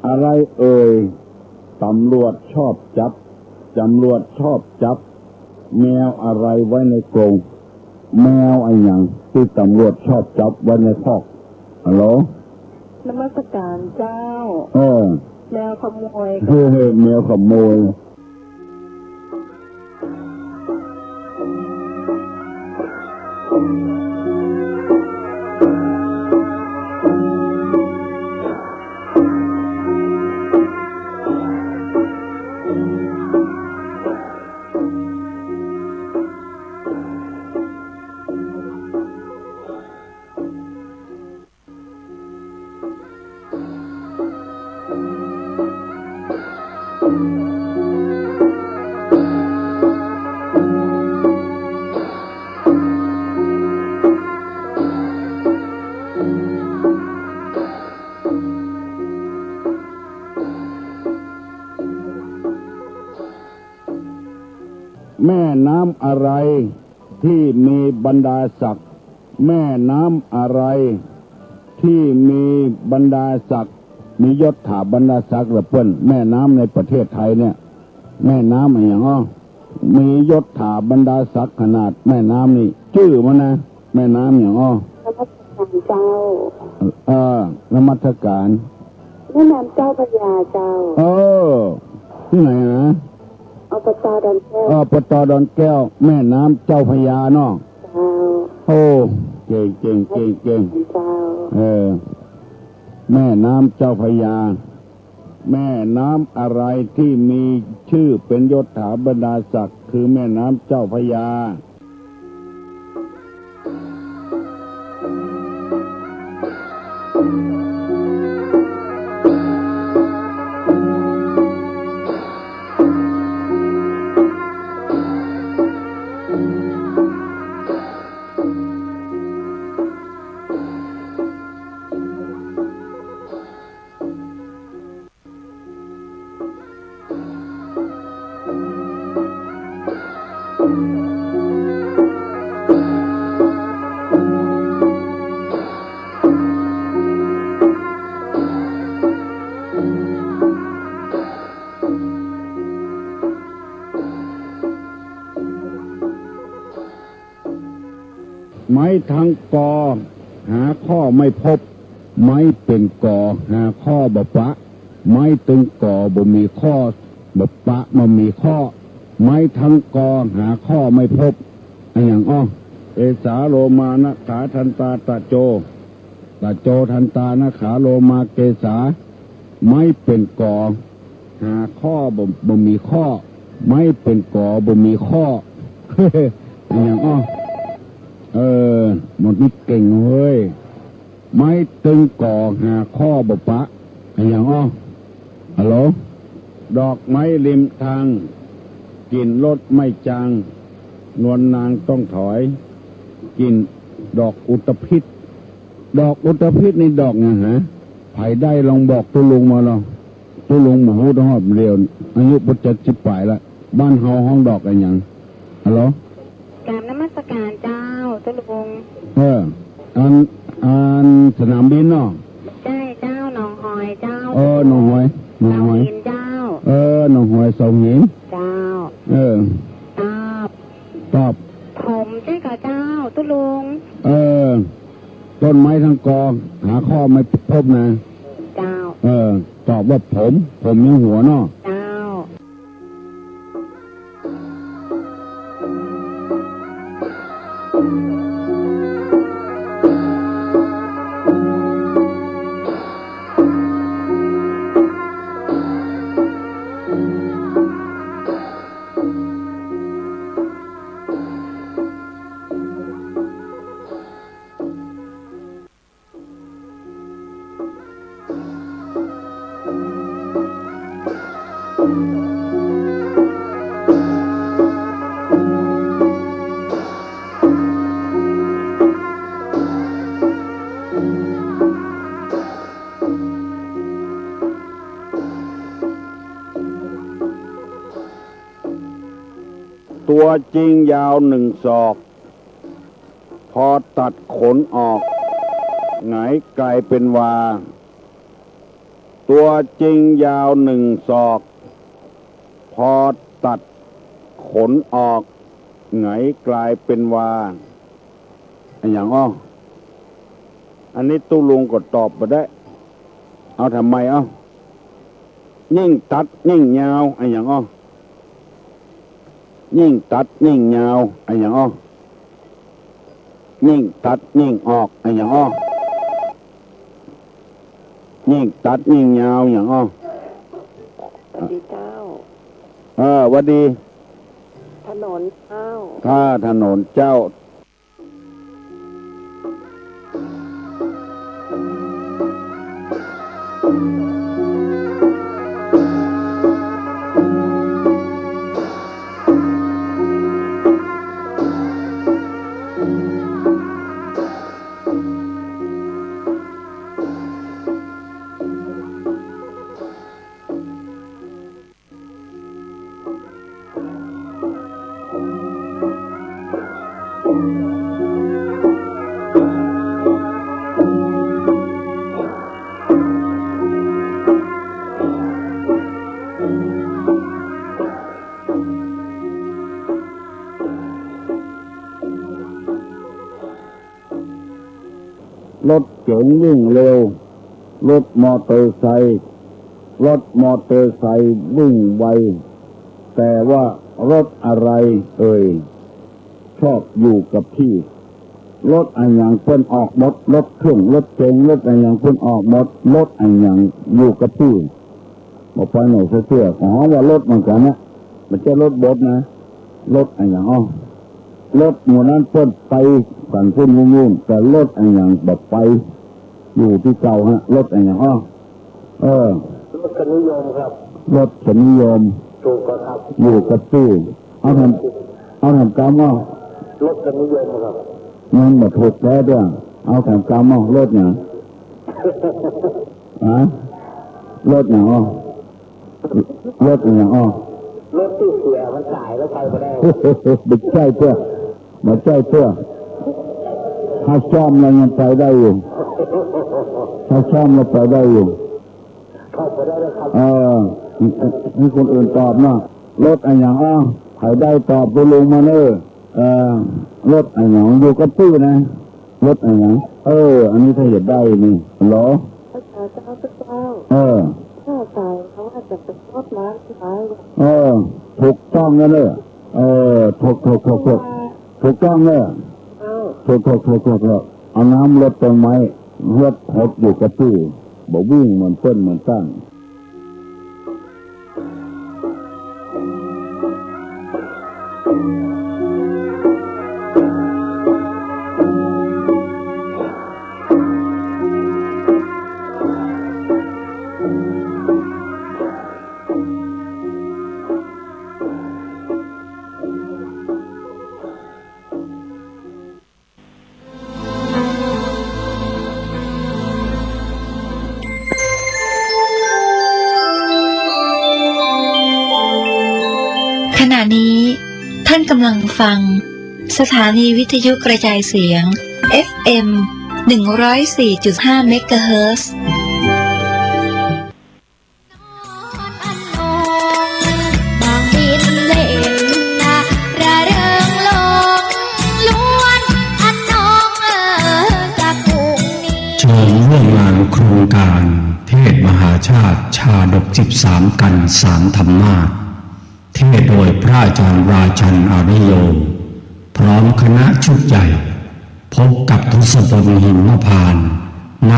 อะไรเอ่ย ต๋ำรวจชอบจับ ต๋ำรวจชอบจับ แมวอะไรไว้ในกรง แมวอะหยังตี้ต๋ำรวจชอบจับไว้ในคอก ฮัลโหล นมัสการเจ้า เออ แมวขโมย เฮ้ย แมวขโมย แม่น้ำอะไรตี้มีบรรดาศักดิ์ แม่น้ำอะไรตี้มีบรรดาศักดิ์ มียศถาบรรดาศักดิ์ละเปิ้น แม่น้ำในประเทศไทยเนี่ย แม่น้ำอะหยังอ้อ มียศถาบรรดาศักดิ์ขนาดแม่น้ำนี่ จื้อมันนะ แม่น้ำหยังอ้อ นมัสการเจ้า เออ นมัสการ แม่น้ำเจ้าพระยาเจ้า เออ ตี้ไหนนะ อบต.ดอนแก้ว อบต.ดอนแก้ว แม่น้ำเจ้าพระยาเนาะ เจ้า โอ้ เก่ง เก่ง เก่ง เก่ง เจ้า เออ แม่น้ำเจ้าพระยา แม่น้ำอะไรตี้มีจื้อเป๋นยศถาบรรดาศักดิ์ คือแม่น้ำเจ้าพระยา ไม้ตึงก่อหาข้อไม่พบ ไม้เป๋นก่อหาข้อบ่ปะ ไม้ตึงก่อบ่มีข้อ บ่ปะบ่มีข้อ ไม้ตึงก่อหาข้อไม่พบ อะหยังอ้อ เกสาโลมานะขาทันตาตะโจ ตะโจทันตานะขาโลมาเกสา ไม้เป๋นก่อหาข้อบ่ บ่มีข้อ ไม้เป๋นก่อบ่มีข้อ อะหยังอ้อ เออ หมดนี่เก่งเฮ้ย ไม้ตึงก่อหาข้อบ่ปะ อะหยังอ้อ ฮัลโหล ดอกไม้ริมทาง กลิ่นรสไม่จาง นวลนางต้องถอย กลิ่นดอกอุตภิษ ดอกอุตภิษนี่ดอกหยังหา ใผได้ลองบอกตุ๊ลุงมาลอ ตุ๊ลุงบ่ฮู้ตะฮอดเดียว อายุบ่เจ็ดสิบป๋ายละ บ้านเฮาฮ้องดอกอะหยัง ฮัลโหล กราบนมัสการเจ้า ตุ๊ลุง เออ อัน อันสนามบินเนาะ ใจ้เจ้า หนองหอยเจ้า เออ หนองหอย หนองหอย เสาหินเจ้า เออ หนองหอย เสาหิน เจ้า เออ ตอบ ตอบ โท ผมใจ้ก่อเจ้า ตุ๊ลุง เออ ต้นไม้ทั้งกอ หาข้อไม่พบนะ เจ้า เออ ตอบว่าผม ผมยังหัวเนาะ เจ้า ตัวจริงยาวหนึ่งศอก พอตัดขนออก หงายกลายเป็นวา ตัวจริงยาวหนึ่งศอก พอตัดขนออก หงายกลายเป็นวา อะหยังอ้อ อันนี้ตุ๊ลุงก็ตอบบ่ได้ เอาทำไมอ้อ ยิ่งตัดยิ่งยาว อะหยังอ้อ ยิ่งตัดยิ่งยาว อะหยังอ้อ ยิ่งตัดยิ่งออก อะหยังอ้อ ยิ่งตัดยิ่งยาว อะหยังอ้อ หวัดดีเจ้า เออ หวัดดี ถนนเจ้า ข้าถนนเจ้า รถเก๋งวิ่งเร็ว รถมอเตอร์ไซค์ รถมอเตอร์ไซค์วิ่งไว แต่ว่ารถอะไรเอ่ย ชอบอยู่กับที่ รถอะหยังเปิ้นออกหมด รถเครื่อง รถเก๋ง รถอะหยังเปิ้นออกหมด รถอะหยังอยู่กับที่ บ่ไปไหนสักเตื้อ ของเฮาว่ารถเหมือนกั๋นนะ บ่ใจ้รถบดนะ รถอะหยังอ้อ รถหมู่นั้นเปิ้นไปกั๋นปุ้นวุ่นๆ แต่รถอะหยังบ่ไป อยู่ตี้เก่าฮะ รถอะหยังอ้อ เออ รสนิยมครับ รสนิยม ถูกครับ อยู่กับตี้ เอาถาม เอาถามกำอ้อ รสนิยมครับ มันบ่ถูกแต๊เตื้อ เอาถามกำอ้อ รถหยัง ฮะ รถหยังอ้อ รถหยังอ้อ รถตี้เสียมันสายแล้วไปบ่ได้ บ่ใจ้เตื้อ บ่ใจ้เตื้อ ถ้าซ่อมแล้วยังไปได้อยู่ ถ้าซ่อมแล้วไปได้อยู่ เข้าไปได้แล้วครับ เออ ให้คนอื่นตอบเนาะ รถอะหยังอ้อ ใผได้ตอบตุ๊ลุงมาเน่อ เออ รถอะหยังอยู่กับตี้นะ รถอะหยัง เออ อันนี้ถ้าอยากได้นี่ ฮัลโหล ภาษาเจ้า เจ้า เออ ข้าสายเขาว่าจะไปรดน้ำต้นไม้ เออ ถูกต้องแล้วเน่อ เออ ถูก ถูก ถูก ถูก ถูกต้องเน่อ เจ้า ถูก ถูก ถูก ถูก ถูก เอาน้ำรดต้นไม้ รถหดอยู่กับตี้ บ่วิ่งเหมือนเปิ้นเหมือนต้าน ขณะนี้ท่านกำลังฟังสถานีวิทยุกระจายเสียง เอฟเอ็ม หนึ่งร้อยสี่จุดห้า เมกะเฮิรตซ์ นอนอันนอง นางบินเล่นนะ ระเริงลง สามกัณฑ์สามธรรมาสน์ เทศน์โดยพระอาจารย์ราชันอาริโย พร้อมคณะชุดใหญ่ พบกับทศพล หิมพานต์ นัก